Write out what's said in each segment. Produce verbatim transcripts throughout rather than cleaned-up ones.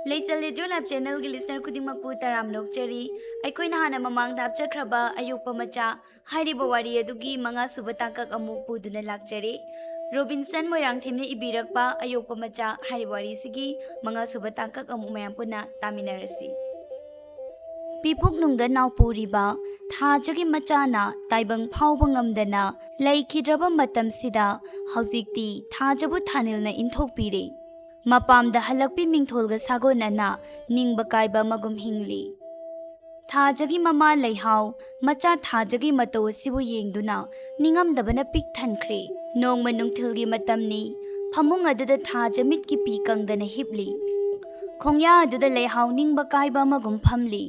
ꯂꯩꯆꯜ radio live ꯆꯦꯅꯦꯜꯒꯤ listener ꯈꯨꯗꯤꯡꯃꯛꯄꯨ ꯇꯔꯥꯝꯅ ꯑꯣꯛꯆꯔꯤ꯫ ꯑꯩꯈꯣꯏꯅ ꯍꯥꯟꯅ ꯃꯃꯥꯡꯗ ꯍꯥꯞꯆꯈ꯭ꯔꯕ ꯑꯌꯣꯛꯄ ꯃꯆꯥ ꯍꯥꯏꯔꯤꯕ ꯋꯥꯔꯤ ꯑꯗꯨꯒꯤ ꯃꯉꯥ ꯁꯨꯕ ꯇꯥꯡꯀꯛ ꯑꯃꯨꯛ ꯄꯨꯗꯨꯅ ꯂꯥꯛꯆꯔꯤ꯫ ꯔꯣꯕꯤꯟꯁꯟ ꯃꯣꯏꯔꯥꯡꯊꯦꯝꯅ ꯏꯕꯤꯔꯛꯄ ꯑꯌꯣꯛꯄ ꯃꯆꯥ ꯍꯥꯏꯔꯤꯕ ꯋꯥꯔꯤꯁꯤꯒꯤ ꯃꯉꯥ ꯁꯨꯕ ꯇꯥꯡꯀꯛ ꯑꯃꯨꯛ ꯃꯌꯥꯝ ꯄꯨꯟꯅ ꯇꯥꯃꯤꯟꯅꯔꯁꯤ꯫ ꯄꯤꯄꯨꯛꯅꯨꯡꯗ ꯅꯥꯎꯄꯨꯔꯤꯕ ꯊꯥꯖꯒꯤ ꯃꯆꯥꯅ ꯇꯥꯏꯕꯪ ꯐꯥꯎꯕ ꯉꯝꯗꯅ ꯂꯩꯈꯤꯗ꯭ꯔꯕ ꯃꯇꯝꯁꯤꯗ ꯍꯧꯖꯤꯛꯇꯤ ꯊꯥꯖꯕꯨ ꯊꯥꯅꯤꯜꯅ ꯏꯟꯊꯣꯛꯄꯤꯔꯦ꯫ ꯃꯄꯥꯝꯗ ꯍꯜꯂꯛꯄꯤ ꯃꯤꯡꯊꯣꯜꯒ ꯁꯥꯒꯣꯟꯅꯅ ꯅꯤꯡꯕ ꯀꯥꯏꯕ ꯑꯃꯒꯨꯝ ꯍꯤꯡꯂꯤ꯫ ꯊꯥꯖꯒꯤ ꯃꯃꯥ ꯂꯩꯍꯥꯎ ꯃꯆꯥ ꯊꯥꯖꯒꯤ ꯃꯇꯧ ꯑꯁꯤꯕꯨ ꯌꯦꯡꯗꯨꯅ ꯅꯤꯡꯉꯝꯗꯕꯅ ꯄꯤꯛ ꯊꯟꯈ꯭ꯔꯦ꯫ ꯅꯣꯡꯃ ꯅꯨꯡꯊꯤꯜꯒꯤ ꯃꯇꯝꯅꯤ꯫ ꯐꯃꯨꯡ ꯑꯗꯨꯗ ꯊꯥꯖ ꯃꯤꯠꯀꯤ ꯄꯤ ꯀꯪꯗꯅ ꯍꯤꯞꯂꯤ꯫ ꯈꯣꯡꯌꯥ ꯑꯗꯨꯗ ꯂꯩꯍꯥꯎ ꯅꯤꯡꯕ ꯀꯥꯏꯕ ꯑꯃꯒꯨꯝ ꯐꯝꯂꯤ꯫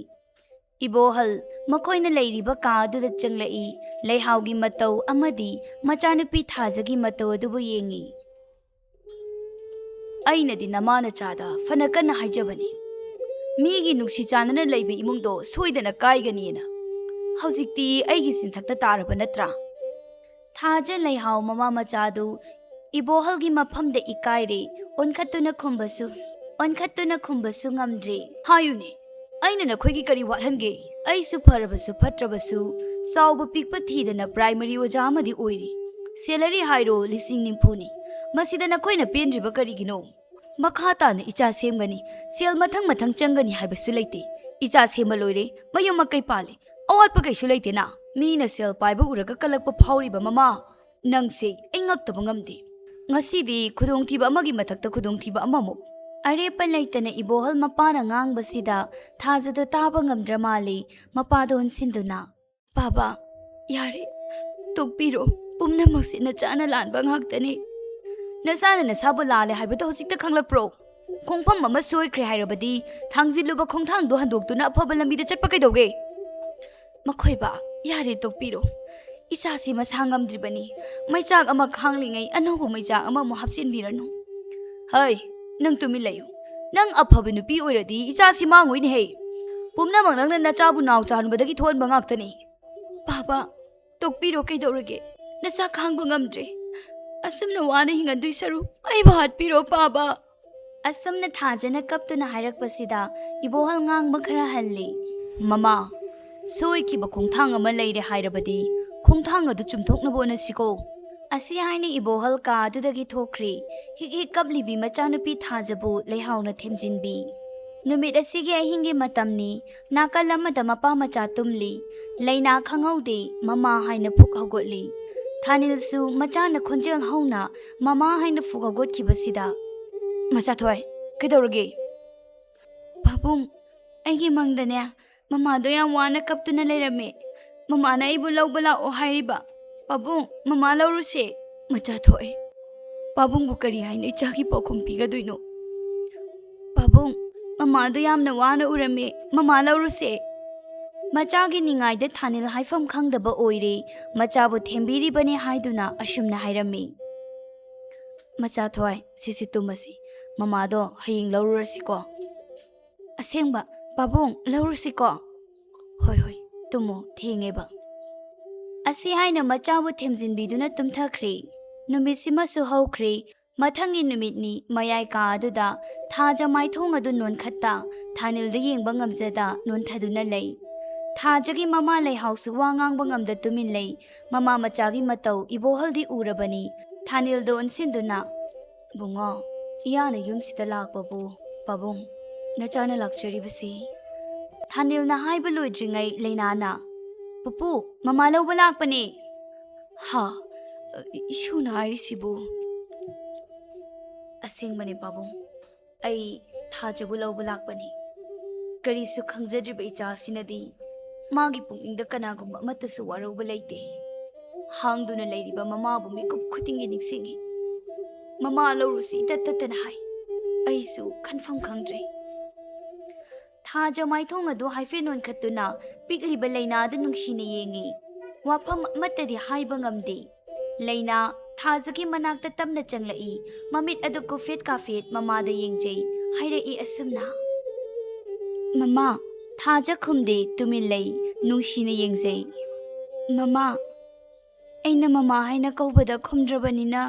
ꯏꯕꯣꯍꯜ ꯃꯈꯣꯏꯅ ꯂꯩꯔꯤꯕ ꯀꯥ ꯑꯗꯨꯗ ꯆꯪꯂꯛꯏ꯫ ꯂꯩꯍꯥꯎꯒꯤ ꯃꯇꯧ ꯑꯃꯗꯤ ꯃꯆꯥꯅꯨꯄꯤ ꯊꯥꯖꯒꯤ ꯃꯇꯧ ꯑꯗꯨꯕꯨ ꯌꯦꯡꯉꯤ꯫ "ꯑꯩꯅꯗꯤ ꯅꯃꯥ ꯅꯆꯥꯗ ꯐꯅ ꯀꯟꯅ ꯍꯥꯏꯖꯕꯅꯤ, ꯃꯤꯒꯤ ꯅꯨꯡꯁꯤ ꯆꯥꯟꯅꯅ ꯂꯩꯕ ꯏꯃꯨꯡꯗꯣ ꯁꯣꯏꯗꯅ ꯀꯥꯏꯒꯅꯤꯅ꯫ ꯍꯧꯖꯤꯛꯇꯤ ꯑꯩꯒꯤ ꯆꯤꯟꯊꯛꯇ ꯇꯥꯔꯕ ꯅꯠꯇ꯭ꯔꯥ?" ꯊꯥꯖ ꯂꯩꯍꯥꯎ ꯃꯃꯥ ꯃꯆꯥꯗꯨ ꯏꯕꯣꯍꯜꯒꯤ ꯃꯐꯝꯗ ꯏꯀꯥꯏꯔꯦ꯫ ꯑꯣꯟꯈꯠꯇꯨꯅ ꯈꯨꯝꯕꯁꯨ, ꯑꯣꯟꯈꯠꯇꯨꯅ ꯈꯨꯝꯕꯁꯨ ꯉꯝꯗ꯭ꯔꯦ꯫ "ꯍꯥꯏꯌꯨꯅꯦ, ꯑꯩꯅ ꯅꯈꯣꯏꯒꯤ ꯀꯔꯤ ꯋꯥꯠꯍꯟꯒꯦ? ꯑꯩꯁꯨ ꯐꯔꯕꯁꯨ ꯐꯠꯇ꯭ꯔꯕꯁꯨ ꯆꯥꯎꯕ ꯄꯤꯛꯄ ꯊꯤꯗꯅ ꯄ꯭ꯔꯥꯏꯃꯔꯤ ꯑꯣꯖꯥ ꯑꯃꯗꯤ ꯑꯣꯏꯔꯤ꯫ ꯁꯦꯂꯔꯤ ꯍꯥꯏꯔꯣ ꯂꯤꯁꯤꯡ ꯅꯤꯐꯨꯅꯤ꯫ ꯃꯁꯤꯗ ꯅꯈꯣꯏꯅ ꯄꯦꯟꯗ꯭ꯔꯤꯕ ꯀꯔꯤꯒꯤꯅꯣ? ꯃꯈꯥ ꯇꯥꯅ ꯏꯆꯥ ꯁꯦꯝꯒꯅꯤ꯫ ꯁꯦꯜ ꯃꯊꯪ ꯃꯊꯪ ꯆꯪꯒꯅꯤ ꯍꯥꯏꯕꯁꯨ ꯂꯩꯇꯦ꯫ ꯏꯆꯥ ꯁꯦꯝꯕ ꯂꯣꯏꯔꯦ, ꯃꯌꯨꯝ ꯃꯀꯩ ꯄꯥꯜꯂꯦ, ꯑꯋꯥꯠꯄ ꯀꯩꯁꯨ ꯂꯩꯇꯦꯅ꯫ ꯃꯤꯅ ꯁꯦꯜ ꯄꯥꯏꯕ ꯎꯔꯒ ꯀꯜꯂꯛꯄ ꯐꯥꯎꯔꯤꯕ ꯃꯃꯥ ꯅꯪꯁꯦ ꯑꯩ ꯉꯛꯇꯕ ꯉꯝꯗꯦ꯫ ꯉꯁꯤꯗꯤ ꯈꯨꯗꯣꯡꯊꯤꯕ ꯑꯃꯒꯤ ꯃꯊꯛꯇ ꯈꯨꯗꯣꯡꯊꯤꯕ ꯑꯃꯃꯨꯛ꯫" ꯑꯔꯦꯞꯄ ꯂꯩꯇꯅ ꯏꯕꯣꯍꯜ ꯃꯄꯥꯅ ꯉꯥꯡꯕꯁꯤꯗ ꯊꯥꯖꯗꯣ ꯇꯥꯕ ꯉꯝꯗ꯭ꯔ ꯃꯥꯜꯂꯦ꯫ ꯃꯄꯥꯗꯣ ꯑꯣꯟꯁꯤꯟꯗꯨꯅ, "ꯕꯥꯕꯥ, ꯌꯥꯔꯦ, ꯇꯣꯛꯄꯤꯔꯣ꯫ ꯄꯨꯝꯅꯃꯛꯁꯦ ꯅꯆꯥꯅ ꯂꯥꯟꯕ ꯉꯥꯛꯇꯅꯤ꯫ ꯅꯆꯥꯅ ꯅꯁꯥꯕꯨ ꯂꯥꯜꯂꯦ ꯍꯥꯏꯕꯗꯣ ꯍꯧꯖꯤꯛꯇ ꯈꯪꯂꯛꯄ꯭ꯔꯣ? ꯈꯣꯡꯐꯝ ꯑꯃ ꯁꯣꯏꯈ꯭ꯔꯦ ꯍꯥꯏꯔꯕꯗꯤ ꯊꯥꯡꯖꯤꯜꯂꯨꯕ ꯈꯣꯡꯊꯥꯡꯗꯣ ꯍꯟꯗꯣꯛꯇꯨꯅ ꯑꯐꯕ ꯂꯝꯕꯤꯗ ꯆꯠꯄ ꯀꯩꯗꯧꯒꯦ?" "ꯃꯈꯣꯏꯕ, ꯌꯥꯔꯦ, ꯇꯣꯛꯄꯤꯔꯣ꯫ ꯏꯆꯥꯁꯤ ꯃꯁꯥ ꯉꯝꯗ꯭ꯔꯤꯕꯅꯤ꯫ ꯃꯩꯆꯥꯛ ꯑꯃ ꯈꯥꯡꯂꯤꯉꯩ ꯑꯅꯧꯕ ꯃꯩꯆꯥꯛ ꯑꯃꯃꯨꯛ ꯍꯥꯞꯆꯤꯟꯕꯤꯔꯅꯨ꯫" "ꯍꯩ, ꯅꯪ ꯇꯨꯃꯤꯟ ꯂꯩꯌꯨ꯫ ꯅꯪ ꯑꯐꯕ ꯅꯨꯄꯤ ꯑꯣꯏꯔꯗꯤ ꯏꯆꯥꯁꯤ ꯃꯥꯡꯉꯣꯏꯅꯦꯍꯦ꯫ ꯄꯨꯝꯅꯃꯛ ꯅꯪꯅ ꯅꯆꯥꯕꯨ ꯅꯥꯎ ꯆꯥꯎꯍꯟꯕꯗꯒꯤ ꯊꯣꯛꯍꯟꯕ ꯉꯥꯛꯇꯅꯤ꯫" "ꯕꯥꯕꯥ, ꯇꯣꯛꯄꯤꯔꯣ, ꯀꯩꯗꯧꯔꯒꯦ? ꯅꯆꯥ ꯈꯥꯡꯕ ꯉꯝꯗ꯭ꯔꯦ꯫ ꯑꯁꯨꯝꯅ ꯋꯥꯅ ꯍꯤꯡꯍꯟꯗꯣꯏ ꯁꯔꯨꯛ ꯑꯩꯕꯨ ꯍꯥꯠꯄꯤꯔꯣ, ꯕꯥꯕꯥ꯫" ꯑꯁꯨꯝꯅ ꯊꯥꯖꯅ ꯀꯞꯇꯨꯅ ꯍꯥꯏꯔꯛꯄꯁꯤꯗ ꯏꯕꯣꯍꯜ ꯉꯥꯡꯕ ꯈꯔ ꯍꯜꯂꯤ꯫ "ꯃꯃꯥ, ꯁꯣꯏꯈꯤꯕ ꯈꯣꯡꯊꯥꯡ ꯑꯃ ꯂꯩꯔꯦ ꯍꯥꯏꯔꯕꯗꯤ ꯈꯣꯡꯊꯥꯡ ꯑꯗꯨ ꯆꯨꯝꯊꯣꯛꯅꯕ ꯍꯣꯠꯅꯁꯤꯀꯣ꯫" ꯑꯁꯤ ꯍꯥꯏꯅ ꯏꯕꯣꯍꯜ ꯀꯥ ꯑꯗꯨꯗꯒꯤ ꯊꯣꯛꯈ꯭ꯔꯦ꯫ ꯍꯤꯛ ꯍꯤꯛ ꯀꯞꯂꯤꯕꯤ ꯃꯆꯥꯅꯨꯄꯤ ꯊꯥꯖꯕꯨ ꯂꯩꯍꯥꯎꯅ ꯊꯦꯝꯖꯤꯟꯕꯤ꯫ ꯅꯨꯃꯤꯠ ꯑꯁꯤꯒꯤ ꯑꯍꯤꯡꯒꯤ ꯃꯇꯝꯅꯤ꯫ ꯅꯥꯀꯜ ꯑꯃꯗ ꯃꯄꯥ ꯃꯆꯥ ꯇꯨꯝꯂꯤ꯫ ꯂꯩꯅꯥ ꯈꯪꯍꯧꯗꯦ, "ꯃꯃꯥ" ꯍꯥꯏꯅ ꯐꯨꯛ ꯍꯧꯒꯠꯂꯤ꯫ ꯊꯥꯅꯤꯜꯁꯨ ꯃꯆꯥꯅ ꯈꯣꯟꯖꯦꯜ ꯍꯧꯅ "ꯃꯃꯥ" ꯍꯥꯏꯅ ꯐꯨꯛ ꯍꯧꯒꯠꯈꯤꯕꯁꯤꯗ, "ꯃꯆꯥꯊꯣꯏ, ꯀꯩꯗꯧꯔꯒꯦ?" "ꯄꯥꯕꯨꯡ, ꯑꯩꯒꯤ ꯃꯪꯗꯅꯦ, ꯃꯃꯥꯗꯣ ꯌꯥꯝ ꯋꯥꯅ ꯀꯞꯇꯨꯅ ꯂꯩꯔꯝꯃꯦ꯫ ꯃꯃꯥꯅ ꯑꯩꯕꯨ ꯂꯧꯕ ꯂꯥꯛꯑꯣ ꯍꯥꯏꯔꯤꯕ꯫ ꯄꯥꯕꯨꯡ, ꯃꯃꯥ ꯂꯧꯔꯨꯁꯦ꯫" "ꯃꯆꯥꯊꯣꯏ, ꯄꯥꯕꯨꯡꯕꯨ ꯀꯔꯤ ꯍꯥꯏꯅ ꯏꯆꯥꯒꯤ ꯄꯥꯎꯈꯨꯝ ꯄꯤꯒꯗꯣꯏꯅꯣ?" "ꯄꯥꯕꯨꯡ, ꯃꯃꯥꯗꯣ ꯌꯥꯝꯅ ꯋꯥꯅ ꯎꯔꯝꯃꯦ, ꯃꯃꯥ ꯂꯧꯔꯨꯁꯦ꯫" ꯃꯆꯥꯒꯤ ꯅꯤꯡꯉꯥꯏꯗ ꯊꯥꯅꯤꯜ ꯍꯥꯏꯐꯝ ꯈꯪꯗꯕ ꯑꯣꯏꯔꯦ꯫ ꯃꯆꯥꯕꯨ ꯊꯦꯝꯕꯤꯔꯤꯕꯅꯤ ꯍꯥꯏꯗꯨꯅ ꯑꯁꯨꯝꯅ ꯍꯥꯏꯔꯝꯃꯤ꯫ "ꯃꯆꯥꯊꯣꯏ, ꯁꯤꯁꯤ ꯇꯨꯝꯃꯁꯤ꯫ ꯃꯃꯥꯗꯣ ꯍꯌꯦꯡ ꯂꯧꯔꯨꯔꯁꯤꯀꯣ꯫" "ꯑꯁꯦꯡꯕ, ꯄꯥꯕꯨꯡ, ꯂꯧꯔꯨꯁꯤꯀꯣ꯫" "ꯍꯣꯏ, ꯍꯣꯏ, ꯇꯨꯝꯃꯣ, ꯊꯦꯡꯉꯦꯕ꯫" ꯑꯁꯤ ꯍꯥꯏꯅ ꯃꯆꯥꯕꯨ ꯊꯦꯝꯖꯤꯟꯕꯤꯗꯨꯅ ꯇꯨꯝꯊꯈ꯭ꯔꯦ꯫ ꯅꯨꯃꯤꯠꯁꯤꯃꯁꯨ ꯍꯧꯈ꯭ꯔꯦ꯫ ꯃꯊꯪꯒꯤ ꯅꯨꯃꯤꯠꯅꯤ꯫ ꯃꯌꯥꯏ ꯀꯥ ꯑꯗꯨꯗ ꯊꯥꯖ ꯃꯥꯏꯊꯣꯡ ꯑꯗꯨ ꯅꯣꯟꯈꯠꯇ, ꯊꯥꯅꯤꯜꯗ ꯌꯦꯡꯕ ꯉꯝꯖꯗ ꯅꯣꯟꯊꯗꯨꯅ ꯂꯩ꯫ ꯊꯥꯖꯒꯤ ꯃꯃꯥ ꯂꯩꯍꯥꯎꯁꯨ ꯋꯥ ꯉꯥꯡꯕ ꯉꯝꯗ ꯇꯨꯃꯤꯟ ꯂꯩ꯫ ꯃꯃꯥ ꯃꯆꯥꯒꯤ ꯃꯇꯧ ꯏꯕꯣꯍꯜꯗꯤ ꯎꯔꯕꯅꯤ꯫ ꯊꯥꯅꯤꯜꯗꯣ ꯑꯣꯟꯁꯤꯟꯗꯨꯅ, "ꯕꯨꯡꯉꯣ, ꯏꯌꯥꯅ ꯌꯨꯝꯁꯤꯗ ꯂꯥꯛꯄꯕꯨ ꯄꯥꯕꯨꯡ, ꯅꯆꯥꯅ ꯂꯥꯛꯆꯔꯤꯕꯁꯤ?" ꯊꯥꯅꯤꯜꯅ ꯍꯥꯏꯕ ꯂꯣꯏꯗ꯭ꯔꯤꯉꯩ ꯂꯩꯅꯥꯅ, "ꯄꯨꯄꯨ, ꯃꯃꯥ ꯂꯧꯕ ꯂꯥꯛꯄꯅꯦ꯫" "ꯍꯥ, ꯏꯁꯨꯅ ꯍꯥꯏꯔꯤꯁꯤꯕꯨ?" "ꯑꯁꯦꯡꯕꯅꯦ ꯄꯥꯕꯨꯡ, ꯑꯩ ꯊꯥꯖꯕꯨ ꯂꯧꯕ ꯂꯥꯛꯄꯅꯤ꯫ ꯀꯔꯤꯁꯨ ꯈꯪꯖꯗ꯭ꯔꯤꯕ ꯏꯆꯥ ꯑꯁꯤꯅꯗꯤ ꯃꯥꯒꯤ ꯄꯨꯛꯅꯤꯡꯗ ꯀꯅꯥꯒꯨꯝꯕ ꯑꯃꯠꯇꯁꯨ ꯋꯥꯔꯧꯕ ꯂꯩꯇꯦ꯫ ꯍꯥꯡꯗꯨꯅ ꯂꯩꯔꯤꯕ ꯃꯃꯥꯕꯨ ꯃꯤꯀꯨꯞ ꯈꯨꯗꯤꯡꯒꯤ ꯅꯤꯡꯁꯤꯡꯉꯤ꯫ ꯃꯃꯥ ꯂꯧꯔꯨꯁꯤ ꯏꯇꯠ ꯇꯠꯇꯅ ꯍꯥꯏ꯫ ꯑꯩꯁꯨ ꯈꯟꯐꯝ ꯈꯪꯗ꯭ꯔꯦ꯫" ꯊꯥꯖ ꯃꯥꯏꯊꯣꯡ ꯑꯗꯨ ꯍꯥꯏꯐꯦꯠ ꯅꯣꯟꯈꯠꯇꯨꯅ ꯄꯤꯛꯂꯤꯕ ꯂꯩꯅꯥꯗ ꯅꯨꯡꯁꯤꯅ ꯌꯦꯡꯉꯤ꯫ ꯋꯥꯐꯝ ꯑꯃꯠꯇꯗꯤ ꯍꯥꯏꯕ ꯉꯝꯗꯦ꯫ ꯂꯩꯅꯥ ꯊꯥꯖꯒꯤ ꯃꯅꯥꯛꯇ ꯇꯞꯅ ꯆꯪꯂꯛꯏ꯫ ꯃꯃꯤꯠ ꯑꯗꯨ ꯀꯨꯐꯦꯠ ꯀꯥꯐꯦꯠ ꯃꯃꯥꯗ ꯌꯦꯡꯖꯩ꯫ ꯍꯥꯏꯔꯛꯏ ꯑꯁꯨꯝꯅ, "ꯃꯃꯥ꯫" ꯊꯥꯖ ꯈꯨꯝꯗꯦ, ꯇꯨꯃꯤꯟ ꯂꯩ, ꯅꯨꯡꯁꯤꯅ ꯌꯦꯡꯖꯩ꯫ "ꯃꯃꯥ, ꯑꯩꯅ ꯃꯃꯥ ꯍꯥꯏꯅ ꯀꯧꯕꯗ ꯈꯨꯝꯗ꯭ꯔꯕꯅꯤꯅ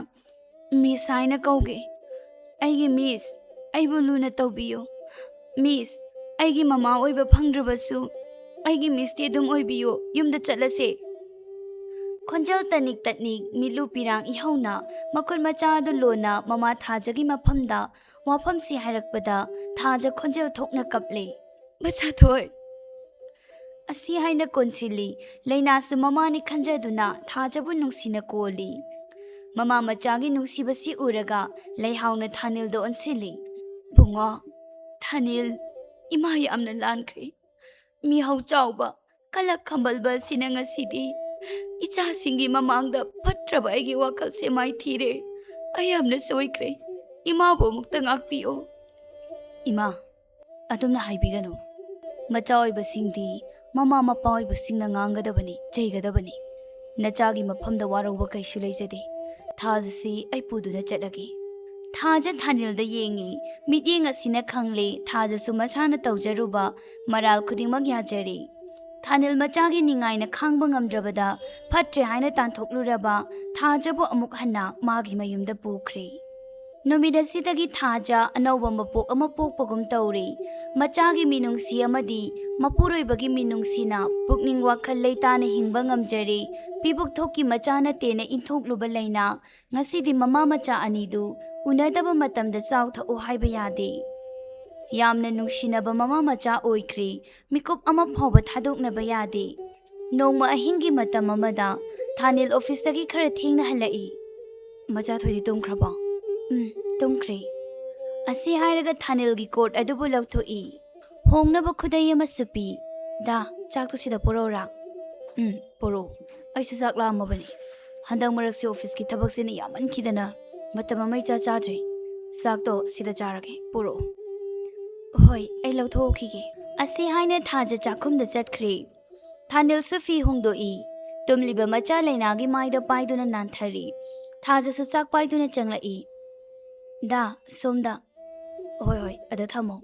ꯃꯤꯁ ꯍꯥꯏꯅ ꯀꯧꯒꯦ꯫ ꯑꯩꯒꯤ ꯃꯤꯁ, ꯑꯩꯕꯨ ꯂꯨꯅ ꯇꯧꯕꯤꯌꯨ꯫ ꯃꯤꯁ, ꯑꯩꯒꯤ ꯃꯃꯥ ꯑꯣꯏꯕ ꯐꯪꯗ꯭ꯔꯕꯁꯨ, ꯑꯩꯒꯤ ꯃꯤꯁꯇꯤ ꯑꯗꯨꯝ ꯑꯣꯏꯕꯤꯌꯨ꯫ ꯌꯨꯝꯗ ꯆꯠꯂꯁꯦ꯫ ꯈꯣꯟꯖꯦꯜ ꯇꯠꯅꯤꯛ ꯇꯠꯅꯤꯛ, ꯃꯤꯠꯂꯨ ꯄꯤꯔꯥꯡ ꯏꯍꯧꯅ ꯃꯈꯨꯠ ꯃꯆꯥ ꯑꯗꯨ ꯂꯣꯟꯅ ꯃꯃꯥ ꯊꯥꯖꯒꯤ ꯃꯐꯝꯗ ꯋꯥꯐꯝꯁꯤ ꯍꯥꯏꯔꯛꯄꯗ ꯊꯥꯖ ꯈꯣꯟꯖꯦꯜ ꯊꯣꯛꯅ ꯀꯞꯂꯦ꯫ "ꯃꯆꯥꯊꯣꯏ!" ꯑꯁꯤ ꯍꯥꯏꯅ ꯀꯣꯟꯁꯤꯜꯂꯤ꯫ ꯂꯩꯅꯥꯁꯨ ꯃꯃꯥꯅꯤ ꯈꯟꯖꯗꯨꯅ ꯊꯥꯖꯕꯨ ꯅꯨꯡꯁꯤꯅ ꯀꯣꯜꯂꯤ꯫ ꯃꯃꯥ ꯃꯆꯥꯒꯤ ꯅꯨꯡꯁꯤꯕꯁꯤ ꯎꯔꯒ ꯂꯩꯍꯥꯎꯅ ꯊꯥꯅꯤꯜꯗ ꯑꯣꯟꯁꯤꯜꯂꯤ꯫ "ꯕꯨꯡꯉꯣ, ꯊꯥꯅꯤꯜ, ꯏꯃꯥ ꯌꯥꯝꯅ ꯂꯥꯟꯈ꯭ꯔꯦ꯫ ꯃꯤꯍꯧ ꯆꯥꯎꯕ, ꯀꯂꯛ ꯈꯝꯕꯜꯕ ꯑꯁꯤꯅ ꯉꯁꯤꯗꯤ ꯏꯆꯥꯁꯤꯡꯒꯤ ꯃꯃꯥꯡꯗ ꯐꯠꯇ꯭ꯔꯕ ꯑꯩꯒꯤ ꯋꯥꯈꯜꯁꯦ ꯃꯥꯏꯊꯤꯔꯦ꯫ ꯑꯩ ꯌꯥꯝꯅ ꯁꯣꯏꯈ꯭ꯔꯦ꯫ ꯏꯃꯥꯕꯨ ꯑꯃꯨꯛꯇ ꯉꯥꯛꯄꯤꯌꯣ꯫" "ꯏꯃꯥ, ꯑꯗꯨꯝꯅ ꯍꯥꯏꯕꯤꯒꯅꯨ꯫ ꯃꯆꯥ ꯑꯣꯏꯕꯁꯤꯡꯗꯤ ꯃꯃꯥ ꯃꯄꯥ ꯑꯣꯏꯕꯁꯤꯡꯅ ꯉꯥꯡꯒꯗꯕꯅꯤ, ꯆꯩꯒꯗꯕꯅꯤ꯫ ꯅꯆꯥꯒꯤ ꯃꯐꯝꯗ ꯋꯥꯔꯧꯕ ꯀꯩꯁꯨ ꯂꯩꯖꯗꯦ꯫ ꯊꯥꯖꯁꯤ ꯑꯩ ꯄꯨꯗꯨꯅ ꯆꯠꯂꯒꯦ꯫" ꯊꯥꯖ ꯊꯥꯅꯤꯜꯗ ꯌꯦꯡꯉꯤ꯫ ꯃꯤꯠꯌꯦꯡ ꯑꯁꯤꯅ ꯈꯪꯂꯦ, ꯊꯥꯖꯁꯨ ꯃꯁꯥꯅ ꯇꯧꯖꯔꯨꯕ ꯃꯔꯥꯜ ꯈꯨꯗꯤꯡꯃꯛ ꯌꯥꯖꯔꯦ꯫ ꯊꯥꯅꯤꯜ ꯃꯆꯥꯒꯤ ꯅꯤꯡꯉꯥꯏꯅ ꯈꯥꯡꯕ ꯉꯝꯗ꯭ꯔꯕꯗ ꯐꯠꯇ꯭ꯔꯦ ꯍꯥꯏꯅ ꯇꯥꯟꯊꯣꯛꯂꯨꯔꯕ ꯊꯥꯖꯕꯨ ꯑꯃꯨꯛ ꯍꯟꯅ ꯃꯥꯒꯤ ꯃꯌꯨꯝꯗ ꯄꯨꯈ꯭ꯔꯦ꯫ ꯅꯨꯃꯤꯠ ꯑꯁꯤꯗꯒꯤ ꯊꯥꯖ ꯑꯅꯧꯕ ꯃꯄꯣꯛ ꯑꯃ ꯄꯣꯛꯄꯒꯨꯝ ꯇꯧꯔꯦ꯫ ꯃꯆꯥꯒꯤ ꯃꯤꯅꯨꯡꯁꯤ ꯑꯃꯗꯤ ꯃꯄꯨꯔꯣꯏꯕꯒꯤ ꯃꯤꯅꯨꯡꯁꯤꯅ ꯄꯨꯛꯅꯤꯡ ꯋꯥꯈꯜ ꯂꯩꯇꯥꯅ ꯍꯤꯡꯕ ꯉꯝꯖꯔꯦ꯫ ꯄꯤꯕꯨꯛ ꯊꯣꯛꯀꯤ ꯃꯆꯥ ꯅꯠꯇꯦꯅ ꯏꯟꯊꯣꯛꯂꯨꯕ ꯂꯩꯅꯥ ꯉꯁꯤꯗꯤ ꯃꯃꯥ ꯃꯆꯥ ꯑꯅꯤꯗꯨ ꯎꯅꯗꯕ ꯃꯇꯝꯗ ꯆꯥꯎ ꯊꯛꯎ ꯍꯥꯏꯕ ꯌꯥꯗꯦ꯫ ꯌꯥꯝꯅ ꯅꯨꯡꯁꯤꯅꯕ ꯃꯃꯥ ꯃꯆꯥ ꯑꯣꯏꯈ꯭ꯔꯦ꯫ ꯃꯤꯀꯨꯞ ꯑꯃ ꯐꯥꯎꯕ ꯊꯥꯗꯣꯛꯅꯕ ꯌꯥꯗꯦ꯫ ꯅꯣꯡꯃ ꯑꯍꯤꯡꯒꯤ ꯃꯇꯝ ꯑꯃꯗ ꯊꯥꯅꯤꯜ ꯑꯣꯐꯤꯁꯇꯒꯤ ꯈꯔ ꯊꯦꯡꯅ ꯍꯜꯂꯛꯏ꯫ "ꯃꯆꯥꯊꯣꯏꯗꯤ ꯇꯨꯝꯈ꯭ꯔꯕꯣ?" "ꯎꯝ, ꯇꯨꯝꯈ꯭ꯔꯦ꯫" ꯑꯁꯤ ꯍꯥꯏꯔꯒ ꯊꯥꯅꯤꯜꯒꯤ ꯀꯣꯠ ꯑꯗꯨꯕꯨ ꯂꯧꯊꯣꯛꯏ꯫ ꯍꯣꯡꯅꯕ ꯈꯨꯗꯩ ꯑꯃꯁꯨ ꯄꯤ꯫ "ꯗꯥ, ꯆꯥꯛꯇꯨ ꯁꯤꯗ ꯄꯨꯔꯛꯎꯔꯥ?" "ꯎꯝ, ꯄꯨꯔꯛꯎ꯫ ꯑꯩꯁꯨ ꯆꯥꯛ ꯂꯥꯝꯃꯕꯅꯤ꯫ ꯍꯟꯗꯛ ꯃꯔꯛꯁꯤ ꯑꯣꯐꯤꯁꯀꯤ ꯊꯕꯛꯁꯤꯅ ꯌꯥꯝꯃꯟꯈꯤꯗꯅ ꯃꯇꯝ ꯑꯃ ꯏꯆꯥ ꯆꯥꯗ꯭ꯔꯦ꯫ ꯆꯥꯛꯇꯣ ꯁꯤꯗ ꯆꯥꯔꯒꯦ꯫ ꯄꯨꯔꯛꯎ꯫" "ꯍꯣꯏ, ꯑꯩ ꯂꯧꯊꯣꯛꯎꯈꯤꯒꯦ꯫" ꯑꯁꯤ ꯍꯥꯏꯅ ꯊꯥꯖ ꯆꯥꯛꯈꯨꯝꯗ ꯆꯠꯈ꯭ꯔꯦ꯫ ꯊꯥꯅꯤꯜꯁꯨ ꯐꯤ ꯍꯣꯡꯗꯣꯛꯏ꯫ ꯇꯨꯝꯂꯤꯕ ꯃꯆꯥ ꯂꯩꯅꯥꯒꯤ ꯃꯥꯏꯗ ꯄꯥꯏꯗꯨꯅ ꯅꯥꯟꯊꯔꯤ꯫ ꯊꯥꯖꯁꯨ ꯆꯥꯛ ꯄꯥꯏꯗꯨꯅ ꯆꯪꯂꯛꯏ꯫ "ꯗꯥ, ꯁꯣꯝꯗ꯫" "ꯍꯣꯏ, ꯍꯣꯏ, ꯑꯗ ꯊꯝꯃꯣ꯫"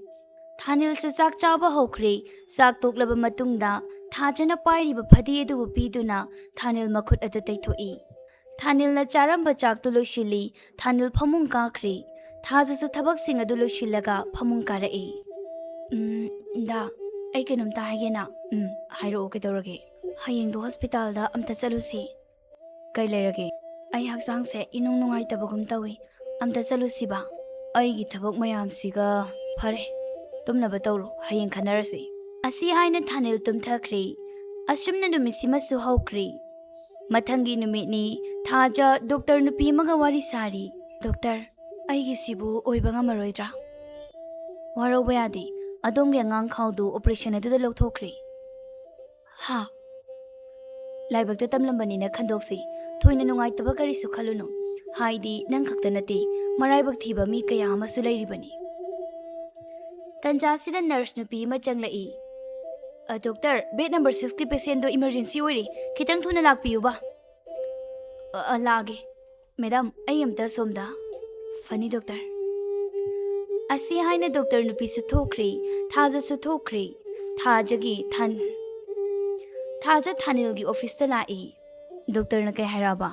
ꯊꯥꯅꯤꯜꯁꯨ ꯆꯥꯛ ꯆꯥꯕ ꯍꯧꯈ꯭ꯔꯦ꯫ ꯆꯥꯛ ꯇꯣꯛꯂꯕ ꯃꯇꯨꯡꯗ ꯊꯥꯖꯅ ꯄꯥꯏꯔꯤꯕ ꯐꯗꯤ ꯑꯗꯨꯕꯨ ꯄꯤꯗꯨꯅ ꯊꯥꯅꯤꯜ ꯃꯈꯨꯠ ꯑꯗꯨ ꯇꯩꯊꯣꯛꯏ꯫ ꯊꯥꯅꯤꯜꯅ ꯆꯥꯔꯝꯕ ꯆꯥꯛꯇꯨ ꯂꯣꯏꯁꯤꯜꯂꯤ꯫ ꯊꯥꯅꯤꯜ ꯐꯃꯨꯡ ꯀꯥꯈ꯭ꯔꯦ꯫ ꯊꯥꯖꯁꯨ ꯊꯕꯛꯁꯤꯡ ꯑꯗꯨ ꯂꯣꯏꯁꯤꯜꯂꯒ ꯐꯃꯨꯡ ꯀꯥꯔꯛꯏ꯫ "ꯎꯝ, ꯗꯥ, ꯑꯩ ꯀꯩꯅꯣꯝꯇ ꯍꯥꯏꯒꯦꯅ꯫" "ꯎꯝ, ꯍꯥꯏꯔꯛꯑꯣ, ꯀꯩꯗꯧꯔꯒꯦ?" "ꯍꯌꯦꯡꯗꯣ ꯍꯣꯁꯄꯤꯇꯥꯜꯗ ꯑꯝꯇ ꯆꯠꯂꯨꯁꯤ꯫" "ꯀꯩ ꯂꯩꯔꯒꯦ?" "ꯑꯩ ꯍꯛꯆꯥꯡꯁꯦ ꯏꯅꯨꯡ ꯅꯨꯡꯉꯥꯏꯇꯕꯒꯨꯝ ꯇꯧꯏ, ꯑꯝꯇ ꯆꯠꯂꯨꯁꯤꯕ?" "ꯑꯩꯒꯤ ꯊꯕꯛ ꯃꯌꯥꯝꯁꯤꯒ꯫ ꯐꯔꯦ, ꯇꯨꯝꯅꯕ ꯇꯧꯔꯣ, ꯍꯌꯦꯡ ꯈꯟꯅꯔꯁꯤ꯫" ꯑꯁꯤ ꯍꯥꯏꯅ ꯊꯥꯅꯤꯜ ꯇꯨꯝꯊꯈ꯭ꯔꯦ꯫ ꯑꯁꯨꯝꯅ ꯅꯨꯃꯤꯠꯁꯤꯃꯁꯨ ꯍꯧꯈ꯭ꯔꯦ꯫ ꯃꯊꯪꯒꯤ ꯅꯨꯃꯤꯠꯅꯤ꯫ ꯊꯥꯖ ꯗꯣꯛꯇꯔ ꯅꯨꯄꯤ ꯑꯃꯒ ꯋꯥꯔꯤ ꯁꯥꯔꯤ꯫ "ꯗꯣꯛꯇꯔ, ꯑꯩꯒꯤꯁꯤꯕꯨ ꯑꯣꯏꯕ ꯉꯝꯃꯔꯣꯏꯗ꯭ꯔꯥ?" "ꯋꯥꯔꯧꯕ ꯌꯥꯗꯦ, ꯑꯗꯣꯝꯒꯤ ꯑꯉꯥꯡ ꯈꯥꯎꯗꯨ ꯑꯣꯄꯔꯦꯁꯟ ꯑꯗꯨꯗ ꯂꯧꯊꯣꯛꯈ꯭ꯔꯦ꯫" "ꯍꯥ?" "ꯂꯥꯏꯕꯛꯇ ꯇꯝꯂꯝꯕꯅꯤꯅ ꯈꯟꯗꯣꯛꯁꯤ꯫ ꯊꯣꯏꯅ ꯅꯨꯡꯉꯥꯏꯇꯕ ꯀꯔꯤꯁꯨ ꯈꯜꯂꯨꯅꯨ꯫ ꯍꯥꯏꯗꯤ, ꯅꯪ ꯈꯛꯇ ꯅꯠꯇꯦ, ꯃꯔꯥꯏꯕꯛ ꯊꯤꯕ ꯃꯤ ꯀꯌꯥ ꯑꯃꯁꯨ ꯂꯩꯔꯤꯕꯅꯤ꯫" ꯇꯟꯖꯥꯁꯤꯗ ꯅꯔꯁ ꯅꯨꯄꯤ ꯑꯃ ꯆꯪꯂꯛꯏ꯫ "ꯑ, ꯗꯣꯛꯇꯔ, ꯕꯦꯗ ꯅꯝꯕꯔ ꯁꯤꯛꯁꯀꯤ ꯄꯦꯁꯦꯟꯗꯣ ꯏꯃꯔꯖꯦꯟꯁꯤ ꯑꯣꯏꯔꯦ, ꯈꯤꯇꯪ ꯊꯨꯅ ꯂꯥꯛꯄꯤꯌꯨꯕ꯫" "ꯑ, ꯑ, ꯂꯥꯛꯑꯒꯦ꯫ ꯃꯦꯗꯥꯝ, ꯑꯩ ꯑꯝꯇ ꯁꯣꯝꯗ꯫" "ꯐꯅꯤ, ꯗꯣꯛꯇꯔ꯫" ꯑꯁꯤ ꯍꯥꯏꯅ ꯗꯣꯛꯇꯔ ꯅꯨꯄꯤꯁꯨ ꯊꯣꯛꯈ꯭ꯔꯦ, ꯊꯥꯖꯁꯨ ꯊꯣꯛꯈ꯭ꯔꯦ꯫ ꯊꯥꯖꯒꯤ ꯊꯥꯟ-, ꯊꯥꯖ ꯊꯥꯅꯤꯜꯒꯤ ꯑꯣꯐꯤꯁꯇ ꯂꯥꯛꯏ꯫ ꯗꯣꯛꯇꯔꯅ ꯀꯩ ꯍꯥꯏꯔꯛꯑꯕ?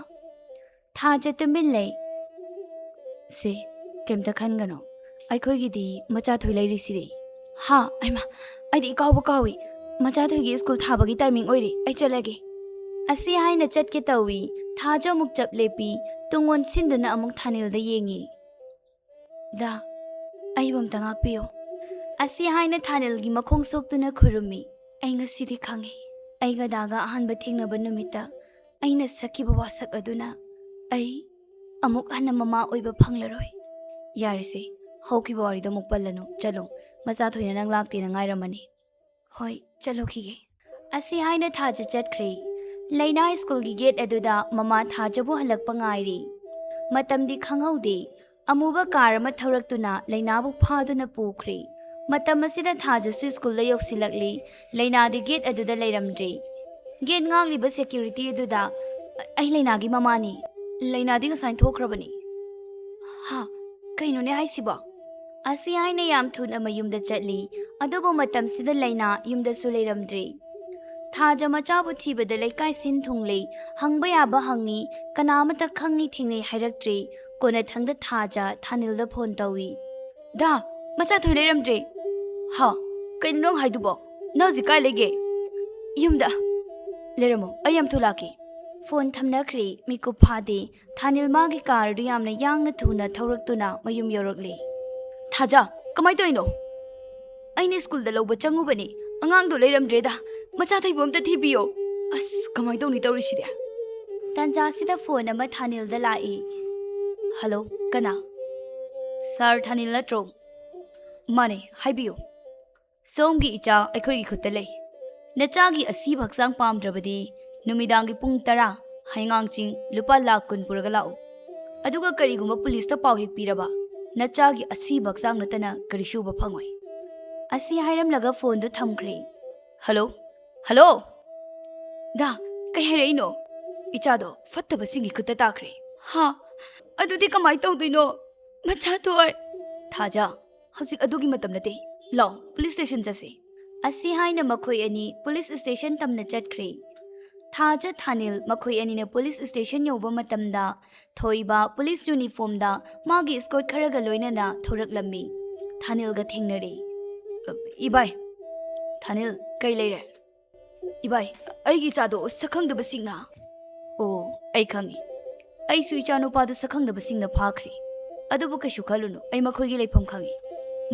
ꯊꯥꯖ ꯇꯨꯃꯤꯟ ꯂꯩ꯫ "ꯁꯦ, ꯀꯩꯝꯇ ꯈꯟꯒꯅꯣ, ꯑꯩꯈꯣꯏꯒꯤꯗꯤ ꯃꯆꯥꯊꯣꯏ ꯂꯩꯔꯤꯁꯤꯗꯤ꯫" "ꯍꯥ? ꯑꯩꯃ, ꯑꯩꯗꯤ ꯏꯀꯥꯎꯕ ꯀꯥꯎꯏ꯫ ꯃꯆꯥꯊꯣꯏꯒꯤ ꯁ꯭ꯀꯨꯜ ꯊꯥꯕꯒꯤ ꯇꯥꯏꯃꯤꯡ ꯑꯣꯏꯔꯦ, ꯑꯩ ꯆꯠꯂꯒꯦ꯫" ꯑꯁꯤ ꯍꯥꯏꯅ ꯆꯠꯀꯦ ꯇꯧꯏ꯫ ꯊꯥꯖ ꯑꯃꯨꯛ ꯆꯞ ꯂꯦꯞꯄꯤ, ꯇꯨꯡ ꯑꯣꯟꯁꯤꯟꯗꯨꯅ ꯑꯃꯨꯛ ꯊꯥꯅꯤꯜꯗ ꯌꯦꯡꯉꯤ꯫ "ꯗꯥ, ꯑꯩꯕꯨ ꯑꯝꯇ ꯉꯥꯛꯄꯤꯌꯨ꯫" ꯑꯁꯤ ꯍꯥꯏꯅ ꯊꯥꯅꯤꯜꯒꯤ ꯃꯈꯣꯡ ꯁꯣꯛꯇꯨꯅ ꯈꯨꯔꯨꯝꯃꯤ꯫ "ꯑꯩ ꯉꯁꯤꯗꯤ ꯈꯪꯉꯤ, ꯑꯩꯒ ꯗꯥꯒ ꯑꯍꯥꯟꯕ ꯊꯦꯡꯅꯕ ꯅꯨꯃꯤꯠꯇ ꯑꯩꯅ ꯁꯛꯈꯤꯕ ꯋꯥꯁꯛ ꯑꯗꯨꯅ ꯑꯩ ꯑꯃꯨꯛ ꯍꯟꯅ ꯃꯃꯥ ꯑꯣꯏꯕ ꯐꯪꯂꯔꯣꯏ꯫" "ꯌꯥꯔꯦꯁꯦ, ꯍꯧꯈꯤꯕ ꯋꯥꯔꯤꯗꯣ ꯑꯃꯨꯛ ꯄꯜꯂꯅꯨ꯫ ꯆꯠꯂꯣ, ꯃꯆꯥꯊꯣꯏꯅ ꯅꯪ ꯂꯥꯛꯇꯦꯅ ꯉꯥꯏꯔꯝꯃꯅꯤ꯫" "ꯍꯣꯏ, ꯆꯠꯂꯨꯈꯤꯒꯦ꯫" ꯑꯁꯤ ꯍꯥꯏꯅ ꯊꯥꯖ ꯆꯠꯈ꯭ꯔꯦ꯫ ꯂꯩꯅꯥ ꯁ꯭ꯀꯨꯜꯒꯤ ꯒꯦꯠ ꯑꯗꯨꯗ ꯃꯃꯥ ꯊꯥꯖꯕꯨ ꯍꯜꯂꯛꯄ ꯉꯥꯏꯔꯤ꯫ ꯃꯇꯝꯗꯤ ꯈꯪꯍꯧꯗꯦ꯫ ꯑꯃꯨꯕ ꯀꯥꯔ ꯑꯃ ꯊꯧꯔꯛꯇꯨꯅ ꯂꯩꯅꯥꯕꯨ ꯐꯥꯗꯨꯅ ꯄꯨꯈ꯭ꯔꯦ꯫ ꯃꯇꯝ ꯑꯁꯤꯗ ꯊꯥꯖꯁꯨ ꯁ꯭ꯀꯨꯜꯗ ꯌꯧꯁꯤꯜꯂꯛꯂꯤ꯫ ꯂꯩꯅꯥꯗꯤ ꯒꯦꯠ ꯑꯗꯨꯗ ꯂꯩꯔꯝꯗ꯭ꯔꯦ꯫ ꯒꯦꯠ ꯉꯥꯛꯂꯤꯕ ꯁꯦꯀ꯭ꯌꯨꯔꯤꯇꯤ ꯑꯗꯨꯗ, "ꯑꯩ ꯂꯩꯅꯥꯒꯤ ꯃꯃꯥꯅꯤ꯫ ꯂꯩꯅꯥꯗꯤ ꯉꯁꯥꯏ ꯊꯣꯛꯈ꯭ꯔꯕꯅꯤ꯫" "ꯍꯥ? ꯀꯩꯅꯣꯅꯦ ꯍꯥꯏꯁꯤꯕꯣ?" ꯑꯁꯤ ꯍꯥꯏꯅ ꯌꯥꯝ ꯊꯨꯅ ꯃꯌꯨꯝꯗ ꯆꯠꯂꯤ꯫ ꯑꯗꯨꯕꯨ ꯃꯇꯝꯁꯤꯗ ꯂꯩꯅꯥ ꯌꯨꯝꯗꯁꯨ ꯂꯩꯔꯝꯗ꯭ꯔꯦ꯫ ꯊꯥꯖ ꯃꯆꯥꯕꯨ ꯊꯤꯕꯗ ꯂꯩꯀꯥꯏ ꯁꯤꯟ ꯊꯨꯡꯂꯦ꯫ ꯍꯪꯕ ꯌꯥꯕ ꯍꯪꯉꯤ, ꯀꯅꯥ ꯑꯃꯠꯇ ꯈꯪꯉꯤ ꯊꯦꯡꯅꯩ ꯍꯥꯏꯔꯛꯇ꯭ꯔꯦ꯫ ꯀꯣꯟꯅꯊꯪꯗ ꯊꯥꯖ ꯊꯥꯅꯤꯜꯗ ꯐꯣꯟ ꯇꯧꯏ꯫ "ꯗꯥ, ꯃꯆꯥꯊꯣꯏ ꯂꯩꯔꯝꯗ꯭ꯔꯦ꯫" "ꯍꯥ? ꯀꯩꯅꯣ ꯅꯪ ꯍꯥꯏꯗꯨꯕꯣ? ꯅꯪ ꯍꯧꯖꯤꯛ ꯀꯥꯏ ꯂꯩꯒꯦ?" "ꯌꯨꯝꯗ ꯂꯩꯔꯝꯃꯣ, ꯑꯩ ꯌꯥꯝ ꯊꯨ ꯂꯥꯛꯀꯦ꯫" ꯐꯣꯟ ꯊꯝꯅꯈ꯭ꯔꯦ꯫ ꯃꯤꯀꯨꯞ ꯐꯥꯗꯦ, ꯊꯥꯅꯤꯜ ꯃꯥꯒꯤ ꯀꯥꯔ ꯑꯗꯨ ꯌꯥꯝꯅ ꯌꯥꯡꯅ ꯊꯨꯅ ꯊꯧꯔꯛꯇꯨꯅ ꯃꯌꯨꯝ ꯌꯧꯔꯛꯂꯦ꯫ "ꯊꯥꯖ, ꯀꯃꯥꯏꯅ ꯇꯧꯔꯤꯅꯣ?" "ꯑꯩꯅ ꯁ꯭ꯀꯨꯜꯗ ꯂꯧꯕ ꯆꯪꯉꯨꯕꯅꯤ, ꯑꯉꯥꯡꯗꯣ ꯂꯩꯔꯝꯗ꯭ꯔꯦꯗ꯫ ꯃꯆꯥꯊꯣꯏꯕꯨ ꯑꯝꯇ ꯊꯤꯕꯤꯌꯣ꯫ ꯑꯁ, ꯀꯃꯥꯏꯅ ꯇꯧꯅꯤ ꯇꯧꯔꯤꯁꯤꯗꯤ?" ꯇꯥꯟꯖꯥꯁꯤꯗ ꯐꯣꯟ ꯑꯃ ꯊꯥꯅꯤꯜꯗ ꯂꯥꯛꯏ꯫ "ꯍꯜꯂꯣ, ꯀꯅꯥ?" "ꯁꯥꯔ ꯊꯥꯅꯤꯜ ꯅꯠꯇ꯭ꯔꯣ?" "ꯃꯥꯅꯦ, ꯍꯥꯏꯕꯤꯌꯨ꯫" "ꯁꯣꯝꯒꯤ ꯏꯆꯥ ꯑꯩꯈꯣꯏꯒꯤ ꯈꯨꯠꯇ ꯂꯩ꯫ ꯅꯆꯥꯒꯤ ꯑꯁꯤꯕ ꯍꯛꯆꯥꯡ ꯄꯥꯝꯗ꯭ꯔꯕꯗꯤ ꯅꯨꯃꯤꯗꯥꯡꯒꯤ ꯄꯨꯡ ꯇꯔꯥ, ꯍꯩꯉꯥꯡ ꯆꯤꯡ, ꯂꯨꯄꯥ ꯂꯥꯈ ꯀꯨꯟ ꯄꯨꯔꯒ ꯂꯥꯛꯎ꯫ ꯑꯗꯨꯒ ꯀꯔꯤꯒꯨꯝꯕ ꯄꯨꯂꯤꯁꯇ ꯄꯥꯎ ꯍꯦꯛ ꯄꯤꯔꯕ, ꯅꯆꯥꯒꯤ ꯑꯁꯤꯕ ꯍꯛꯆꯥꯡ ꯅꯠꯇꯅ ꯀꯔꯤꯁꯨ ꯎꯕ ꯐꯪꯉꯣꯏ꯫" ꯑꯁꯤ ꯍꯥꯏꯔꯝꯂꯒ ꯐꯣꯟꯗꯨ ꯊꯝꯈ꯭ꯔꯦ꯫ "Hello, hello!" "ꯗꯥ, ꯀꯩ ꯍꯥꯏꯔꯛꯏꯅꯣ?" "ꯏꯆꯥꯗꯣ ꯐꯠꯇꯕꯁꯤꯡꯒꯤ ꯈꯨꯠꯇ ꯇꯥꯈ꯭ꯔꯦ꯫" "ꯍꯥ? ꯑꯗꯨꯗꯤ ꯀꯃꯥꯏꯅ ꯇꯧꯗꯣꯏꯅꯣ? ꯃꯆꯥꯊꯣꯏ!" "ꯊꯥꯖ, ꯍꯧꯖꯤꯛ ꯑꯗꯨꯒꯤ ꯃꯇꯝ ꯅꯠꯇꯦ꯫ ꯂꯥꯛꯑꯣ, ꯄꯨꯂꯤꯁ ꯁ꯭ꯇꯦꯁꯟ ꯆꯠꯁꯤ꯫" ꯑꯁꯤ ꯍꯥꯏꯅ ꯃꯈꯣꯏ ꯑꯅꯤ ꯄꯨꯂꯤꯁ ꯁ꯭ꯇꯦꯁꯟ ꯇꯝꯅ ꯆꯠꯈ꯭ꯔꯦ꯫ ꯊꯥꯖ ꯊꯥꯅꯤꯜ ꯃꯈꯣꯏ ꯑꯅꯤꯅ ꯄꯨꯂꯤꯁ ꯁ꯭ꯇꯦꯁꯟ ꯌꯧꯕ ꯃꯇꯝꯗ ꯊꯣꯏꯕ ꯄꯨꯂꯤꯁ ꯌꯨꯅꯤꯐꯣꯔꯝꯗ ꯃꯥꯒꯤ ꯏꯁꯀꯣꯔꯠ ꯈꯔꯒ ꯂꯣꯏꯅꯅ ꯊꯣꯔꯛꯂꯝꯃꯤ꯫ ꯊꯥꯅꯤꯜꯒ ꯊꯦꯡꯅꯔꯦ꯫ "ꯏꯕꯥꯏ, ꯊꯥꯅꯤꯜ, ꯀꯩ ꯂꯩꯔꯦ?" "ꯏꯕꯥꯏ, ꯑꯩꯒꯤ ꯏꯆꯥꯗꯣ ꯁꯛꯈꯪꯗꯕꯁꯤꯡꯅ꯫" "ꯑꯣ, ꯑꯩ ꯈꯪꯉꯤ꯫ ꯑꯩꯁꯨ ꯏꯆꯥꯅꯨꯄꯥꯗꯨ ꯁꯛꯈꯪꯗꯕꯁꯤꯡꯅ ꯐꯥꯈ꯭ꯔꯦ꯫ ꯑꯗꯨꯕꯨ ꯀꯩꯁꯨ ꯈꯜꯂꯨꯅꯨ, ꯑꯩ ꯃꯈꯣꯏꯒꯤ ꯂꯩꯐꯝ ꯈꯪꯉꯤ꯫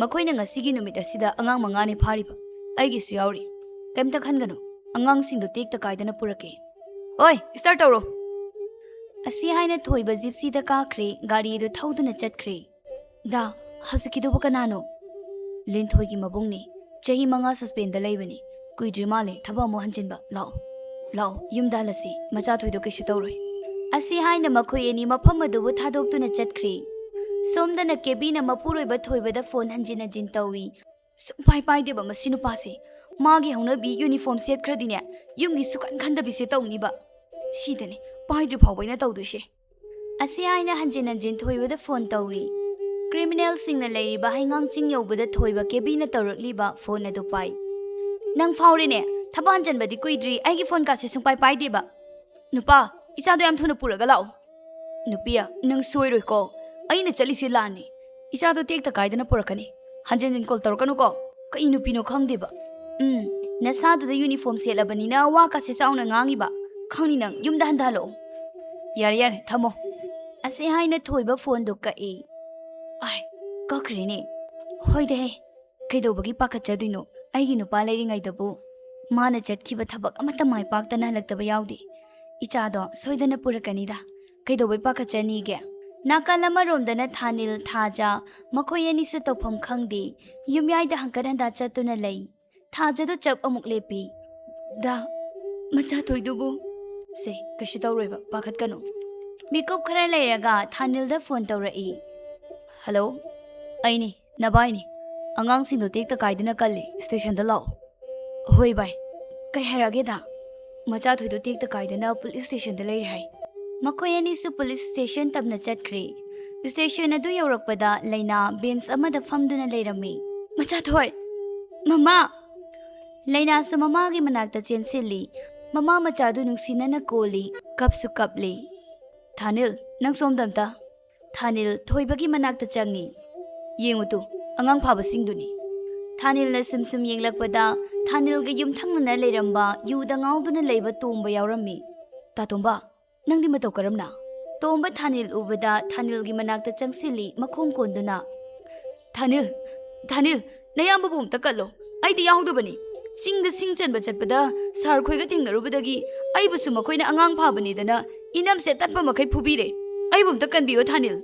ꯃꯈꯣꯏꯅ ꯉꯁꯤꯒꯤ ꯅꯨꯃꯤꯠ ꯑꯁꯤꯗ ꯑꯉꯥꯡ ꯃꯉꯥꯅꯤ ꯐꯥꯔꯤꯕ꯫ ꯑꯩꯒꯤꯁꯨ ꯌꯥꯎꯔꯤ꯫ ꯀꯩꯝꯇ ꯈꯟꯒꯅꯨ, ꯑꯉꯥꯡꯁꯤꯡꯗꯨ ꯇꯦꯛꯇ ꯀꯥꯏꯗꯅ ꯄꯨꯔꯛꯀꯦ꯫ ꯑꯣꯏ, ꯁ꯭ꯇꯥꯔꯠ ꯇꯧꯔꯣ!" ꯑꯁꯤ ꯍꯥꯏꯅ ꯊꯣꯏꯕ ꯖꯤꯞꯁꯤꯗ ꯀꯥꯈ꯭ꯔꯦ, ꯒꯥꯔꯤ ꯑꯗꯨ ꯊꯧꯗꯨꯅ ꯆꯠꯈ꯭ꯔꯦ꯫ "ꯗꯥ, ꯍꯧꯖꯤꯛꯀꯤꯗꯨꯕꯨ ꯀꯅꯥꯅꯣ?" "ꯂꯤꯟꯊꯣꯏꯒꯤ ꯃꯕꯨꯡꯅꯤ꯫ ꯆꯍꯤ ꯃꯉꯥ ꯁꯁꯄꯦꯟꯗ ꯂꯩꯕꯅꯤ꯫ ꯀꯨꯏꯗ꯭ꯔꯤ ꯃꯥꯜꯂꯦ ꯊꯕꯛ ꯑꯃꯨꯛ ꯍꯟꯖꯤꯟꯕ꯫ ꯂꯥꯛꯑꯣ, ꯂꯥꯛꯑꯣ, ꯌꯨꯝꯗ ꯍꯜꯂꯁꯤ꯫ ꯃꯆꯥꯊꯣꯏꯗꯣ ꯀꯩꯁꯨ ꯇꯧꯔꯣꯏ꯫" ꯑꯁꯤ ꯍꯥꯏꯅ ꯃꯈꯣꯏ ꯑꯅꯤ ꯃꯐꯝ ꯑꯗꯨꯕꯨ ꯊꯥꯗꯣꯛꯇꯨꯅ ꯆꯠꯈ꯭ꯔꯦ꯫ ꯁꯣꯝꯗꯅ ꯀꯦꯕꯤꯅ ꯃꯄꯨꯔꯣꯏꯕ ꯊꯣꯏꯕꯗ ꯐꯣꯟ ꯍꯟꯖꯤꯟ ꯍꯟꯖꯤꯟ ꯇꯧꯏ꯫ "ꯁꯨꯡꯄꯥꯏ ꯄꯥꯏꯗꯦꯕ ꯃꯁꯤ ꯅꯨꯄꯥꯁꯦ꯫ ꯃꯥꯒꯤ ꯍꯧꯅꯕꯤ ꯌꯨꯅꯤꯐꯣꯔꯝ ꯁꯦꯠꯈ꯭ꯔꯗꯤꯅꯦ, ꯌꯨꯝꯒꯤ ꯁꯨꯈꯟ ꯈꯟꯗꯕꯤꯁꯦ ꯇꯧꯅꯤꯕ꯫ ꯁꯤꯗꯅꯦ ꯄꯥꯏꯗ꯭ꯔꯤ ꯐꯥꯎꯕ ꯑꯩꯅ ꯇꯧꯗꯣꯏꯁꯦ꯫" ꯑꯁꯤ ꯍꯥꯏꯅ ꯍꯟꯖꯤꯟ ꯍꯟꯖꯤꯟ ꯊꯣꯏꯕꯗ ꯐꯣꯟ ꯇꯧꯏ꯫ ꯀ꯭ꯔꯤꯃꯤꯅꯦꯜꯁꯤꯡꯅ ꯂꯩꯔꯤꯕ ꯍꯩꯉꯥꯡ ꯆꯤꯡ ꯌꯧꯕꯗ ꯊꯣꯏꯕ ꯀꯦꯕꯤꯅ ꯇꯧꯔꯛꯂꯤꯕ ꯐꯣꯟ ꯑꯗꯨ ꯄꯥꯏ꯫ "ꯅꯪ ꯐꯥꯎꯔꯦꯅꯦ꯫ ꯊꯕꯛ ꯍꯟꯖꯤꯟꯕꯗꯤ ꯀꯨꯏꯗ꯭ꯔꯤ, ꯑꯩꯒꯤ ꯐꯣꯟ ꯀꯥꯁꯦ ꯁꯨꯡꯄꯥꯏ ꯄꯥꯏꯗꯦꯕ꯫ ꯅꯨꯄꯥ, ꯏꯆꯥꯗꯣ ꯌꯥꯝ ꯊꯨꯅ ꯄꯨꯔꯒ ꯂꯥꯛꯑꯣ꯫" ꯅꯨꯄꯤ, ꯅꯪ ꯁꯣꯏꯔꯣꯏꯀꯣ꯫ ꯑꯩꯅ ꯆꯠꯂꯤꯁꯤ ꯂꯥꯟꯅꯤ꯫ ꯏꯆꯥꯗꯣ ꯇꯦꯛꯇ ꯀꯥꯏꯗꯅ ꯄꯨꯔꯛꯀꯅꯤ꯫ ꯍꯟꯖꯤꯟ ꯍꯟꯖꯤꯟ ꯀꯣꯜ ꯇꯧꯔꯛꯀꯅꯨꯀꯣ꯫ ꯀꯩ ꯅꯨꯄꯤꯅꯣ ꯈꯪꯗꯦꯕ꯫ ꯎꯝ, ꯅꯁꯥꯗꯨꯗ ꯌꯨꯅꯤꯐꯣꯔꯝ ꯁꯦꯠꯂꯕꯅꯤꯅ ꯋꯥ ꯀꯥꯁꯦ ꯆꯥꯎꯅ ꯉꯥꯡꯉꯤꯕ꯫ ꯈꯪꯅꯤ ꯅꯪ, ꯌꯨꯝꯗ ꯍꯟꯊꯍꯜꯂꯛꯑꯣ꯫ ꯌꯥꯔꯦ, ꯌꯥꯔꯦ, ꯊꯝꯃꯣ꯫ ꯑꯁꯤ ꯍꯥꯏꯅ ꯊꯣꯏꯕ ꯐꯣꯟꯗꯣ ꯀꯛꯏ꯫ ꯑꯥꯏ, ꯀꯛꯈ꯭ꯔꯦꯅꯦ꯫ ꯍꯣꯏꯗꯍꯦ, ꯀꯩꯗꯧꯕꯒꯤ ꯄꯥꯈꯠꯆꯗꯣꯏꯅꯣ? ꯑꯩꯒꯤ ꯅꯨꯄꯥ ꯂꯩꯔꯤꯉꯩꯗꯕꯨ ꯃꯥꯅ ꯆꯠꯈꯤꯕ ꯊꯕꯛ ꯑꯃꯠꯇ ꯃꯥꯏ ꯄꯥꯛꯇꯅ ꯍꯜꯂꯛꯇꯕ ꯌꯥꯎꯗꯦ꯫ ꯏꯆꯥꯗꯣ ꯁꯣꯏꯗꯅ ꯄꯨꯔꯛꯀꯅꯤꯗ꯫ ꯀꯩꯗꯧꯕꯩ ꯄꯥꯈꯠꯆꯅꯤꯒꯦ? ꯅꯥꯀꯜ ꯑꯃꯔꯣꯝꯗꯅ ꯊꯥꯅꯤꯜ, ꯊꯥꯖ, ꯃꯈꯣꯏ ꯑꯅꯤꯁꯨ ꯇꯧꯐꯝ ꯈꯪꯗꯦ꯫ ꯌꯨꯝꯌꯥꯏꯗ ꯍꯪꯀꯠ ꯍꯟꯗꯥ ꯆꯠꯇꯨꯅ ꯂꯩ꯫ ꯊꯥꯖꯗꯣ ꯆꯞ ꯑꯃꯨꯛ ꯂꯦꯞꯄꯤ꯫ "ꯗꯥ, ꯃꯆꯥ ꯊꯣꯏꯗꯨꯕꯨ?" "ꯁꯦ, ꯀꯩꯁꯨ ꯇꯧꯔꯣꯏꯕ, ꯄꯥꯈꯠꯀꯅꯨ꯫" ꯃꯤꯀꯨꯞ ꯈꯔ ꯂꯩꯔꯒ ꯊꯥꯅꯤꯜꯗ ꯐꯣꯟ ꯇꯧꯔꯛꯏ꯫ "ꯍꯜꯂꯣ, ꯑꯩꯅꯤ, ꯅꯕꯥꯏꯅꯤ꯫ ꯑꯉꯥꯡꯁꯤꯡꯗꯣ ꯇꯦꯛꯇ ꯀꯥꯏꯗꯅ ꯀꯜꯂꯤ, ꯁ꯭ꯇꯦꯁꯟꯗ ꯂꯥꯛꯑꯣ꯫" "ꯍꯣꯏ ꯚꯥꯏ, ꯀꯩ ꯍꯥꯏꯔꯛꯑꯒꯦꯗ?" "ꯃꯆꯥ ꯊꯣꯏꯗꯣ ꯇꯦꯛꯇ ꯀꯥꯏꯗꯅ ꯄꯨꯂꯤꯁ ꯁ꯭ꯇꯦꯁꯟꯗ ꯂꯩꯔꯦ ꯍꯥꯏ꯫" ꯃꯈꯣꯏ ꯑꯅꯤꯁꯨ ꯄꯨꯂꯤꯁ ꯁ꯭ꯇꯦꯁꯟ ꯇꯝꯅ ꯆꯠꯈ꯭ꯔꯦ꯫ ꯁ꯭ꯇꯦꯁꯟ ꯑꯗꯨ ꯌꯧꯔꯛꯄꯗ ꯂꯩꯅꯥ ꯕꯦꯟꯆ ꯑꯃꯗ ꯐꯝꯗꯨꯅ ꯂꯩꯔꯝꯃꯤ꯫ "ꯃꯆꯥ ꯊꯣꯏ! ꯃꯃꯥ!" ꯂꯩꯅꯥꯁꯨ ꯃꯃꯥꯒꯤ ꯃꯅꯥꯛꯇ ꯆꯦꯟꯁꯤꯜꯂꯤ꯫ ꯃꯃꯥ ꯃꯆꯥꯗꯨ ꯅꯨꯡꯁꯤꯅꯅ ꯀꯣꯜꯂꯤ, ꯀꯞꯁꯨ ꯀꯞꯂꯤ꯫ "ꯊꯥꯅꯤꯜ, ꯅꯪ ꯁꯣꯝꯗ ꯑꯝꯇ꯫" ꯊꯥꯅꯤꯜ ꯊꯣꯏꯕꯒꯤ ꯃꯅꯥꯛꯇ ꯆꯪꯉꯤ꯫ "ꯌꯦꯡꯉꯨ ꯇꯨ, ꯑꯉꯥꯡ ꯐꯥꯕꯁꯤꯡꯗꯨꯅꯤ꯫" ꯊꯥꯅꯤꯜꯅ ꯁꯨꯝ ꯁꯨꯝ ꯌꯦꯡꯂꯛꯄꯗ ꯊꯥꯅꯤꯜꯒ ꯌꯨꯝꯊꯪꯅꯅ ꯂꯩꯔꯝꯕ ꯌꯨꯗ ꯉꯥꯎꯗꯨꯅ ꯂꯩꯕ ꯇꯣꯝꯕ ꯌꯥꯎꯔꯝꯃꯤ꯫ "ꯇꯥꯇꯣꯝꯕ, ꯅꯪꯗꯤ ꯃꯇꯧ ꯀꯔꯝꯅ?" ꯇꯣꯝꯕ ꯊꯥꯅꯤꯜ ꯎꯕꯗ ꯊꯥꯅꯤꯜꯒꯤ ꯃꯅꯥꯛꯇ ꯆꯪꯁꯤꯜꯂꯤ, ꯃꯈꯣꯡ ꯀꯣꯟꯗꯨꯅ꯫ "ꯊꯥꯅꯤꯜ, ꯊꯥꯅꯤꯜ, ꯅꯌꯥꯝꯕꯕꯨ ꯑꯝꯇ ꯀꯜꯂꯣ꯫ ꯑꯩꯗꯤ ꯌꯥꯎꯗꯕꯅꯤ꯫ ꯆꯤꯡꯗ ꯁꯤꯡ ꯆꯟꯕ ꯆꯠꯄꯗ ꯁꯥꯔ ꯈꯣꯏꯒ ꯊꯦꯡꯅꯔꯨꯕꯗꯒꯤ ꯑꯩꯕꯨꯁꯨ ꯃꯈꯣꯏꯅ ꯑꯉꯥꯡ ꯐꯥꯕꯅꯤꯗꯅ ꯏꯅꯝꯁꯦ ꯇꯠꯄ ꯃꯈꯩ ꯐꯨꯕꯤꯔꯦ꯫ ꯑꯩꯕꯨ ꯑꯝꯇ ꯀꯟꯕꯤꯌꯣ, ꯊꯥꯅꯤꯜ꯫"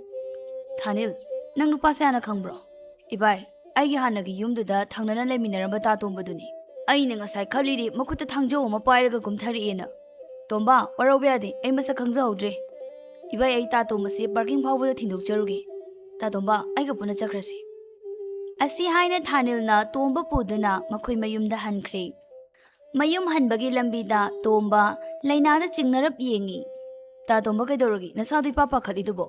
"ꯊꯥꯅꯤꯜ, ꯅꯪ ꯅꯨꯄꯥꯁꯦ ꯍꯥꯟꯅ ꯈꯪꯕ꯭ꯔꯣ?" "ꯏꯕꯥꯏ, ꯑꯩꯒꯤ ꯍꯥꯟꯅꯒꯤ ꯌꯨꯝꯗꯨꯗ ꯊꯪꯅꯅ ꯂꯩꯃꯤꯟꯅꯔꯝꯕ ꯇꯥ ꯇꯣꯝꯕꯗꯨꯅꯤ꯫ ꯑꯩꯅ ꯉꯁꯥꯏ ꯈꯜꯂꯤꯔꯤ ꯃꯈꯨꯠꯇ ꯊꯥꯡꯖꯧ ꯑꯃ ꯄꯥꯏꯔꯒ ꯀꯨꯝꯊꯔꯛꯑꯦꯅ꯫" "ꯇꯣꯝꯕ, ꯋꯥꯔꯧꯕ ꯌꯥꯗꯦ, ꯑꯩ ꯃꯁꯛ ꯈꯪꯖꯍꯧꯗ꯭ꯔꯦ꯫" "ꯏꯕꯥꯏ, ꯑꯩ ꯇꯥ ꯇꯣꯝꯕꯁꯦ ꯄꯥꯔꯀꯤꯡ ꯐꯥꯎꯕꯗ ꯊꯤꯟꯗꯣꯛꯆꯔꯨꯒꯦ꯫ ꯇꯥ ꯇꯣꯝꯕ, ꯑꯩꯒ ꯄꯨꯟꯅ ꯆꯠꯈ꯭ꯔꯁꯤ꯫" ꯑꯁꯤ ꯍꯥꯏꯅ ꯊꯥꯅꯤꯜꯅ ꯇꯣꯝꯕ ꯄꯨꯗꯨꯅ ꯃꯈꯣꯏ ꯃꯌꯨꯝꯗ ꯍꯟꯈ꯭ꯔꯦ꯫ ꯃꯌꯨꯝ ꯍꯟꯕꯒꯤ ꯂꯝꯕꯤꯗ ꯇꯣꯝꯕ ꯂꯩꯅꯥꯗ ꯆꯤꯡꯅꯔꯞ ꯌꯦꯡꯉꯤ꯫ "ꯇꯥ ꯇꯣꯝꯕ, ꯀꯩꯗꯧꯔꯒꯦ? ꯅꯁꯥꯗꯨ ꯏꯄꯥ ꯄꯥꯈꯠꯂꯤꯗꯨꯕꯣ?"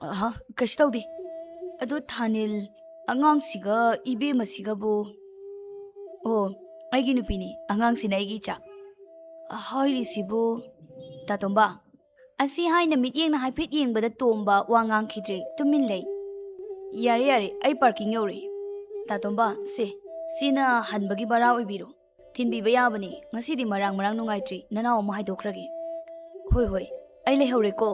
"ꯑꯍ, ꯀꯩꯁꯨ ꯇꯧꯗꯦ꯫ ꯑꯗꯣ ꯊꯥꯅꯤꯜ, ꯑꯉꯥꯡꯁꯤꯒ ꯏꯕꯦꯝꯃꯁꯤꯒꯕꯨ?" "ꯑꯣ, ꯑꯩꯒꯤ ꯅꯨꯄꯤꯅꯤ, ꯑꯉꯥꯡꯁꯤꯅ ꯑꯩꯒꯤ ꯏꯆꯥ꯫" "ꯍꯥꯏꯔꯤꯁꯤꯕꯨ?" "ꯇꯥ ꯇꯣꯝꯕ, ꯑꯁꯤ ꯍꯥꯏꯅ ꯃꯤꯠꯌꯦꯡꯅ ꯍꯥꯏꯐꯦꯠ ꯌꯦꯡꯕꯗ ꯇꯣꯝꯕ ꯋꯥ ꯉꯥꯡꯈꯤꯗ꯭ꯔꯦ, ꯇꯨꯃꯤꯟ ꯂꯩ꯫ "ꯌꯥꯔꯦ, ꯌꯥꯔꯦ, ꯑꯩ ꯄꯥꯔꯀꯤꯡ ꯌꯧꯔꯦ꯫ ꯇꯥ ꯇꯣꯝꯕ, ꯁꯦ, ꯁꯤꯅ ꯍꯟꯕꯒꯤ ꯚꯔꯥ ꯑꯣꯏꯕꯤꯔꯣ꯫ ꯊꯤꯟꯕꯤꯕ ꯌꯥꯕꯅꯤ꯫ ꯉꯁꯤꯗꯤ ꯃꯔꯥꯡ ꯃꯔꯥꯡ ꯅꯨꯡꯉꯥꯏꯇ꯭ꯔꯤ, ꯅꯅꯥꯎ ꯑꯃ ꯍꯥꯏꯗꯣꯛꯈ꯭ꯔꯒꯦ꯫ ꯍꯣꯏ, ꯍꯣꯏ, ꯑꯩ ꯂꯩꯍꯧꯔꯦꯀꯣ"꯫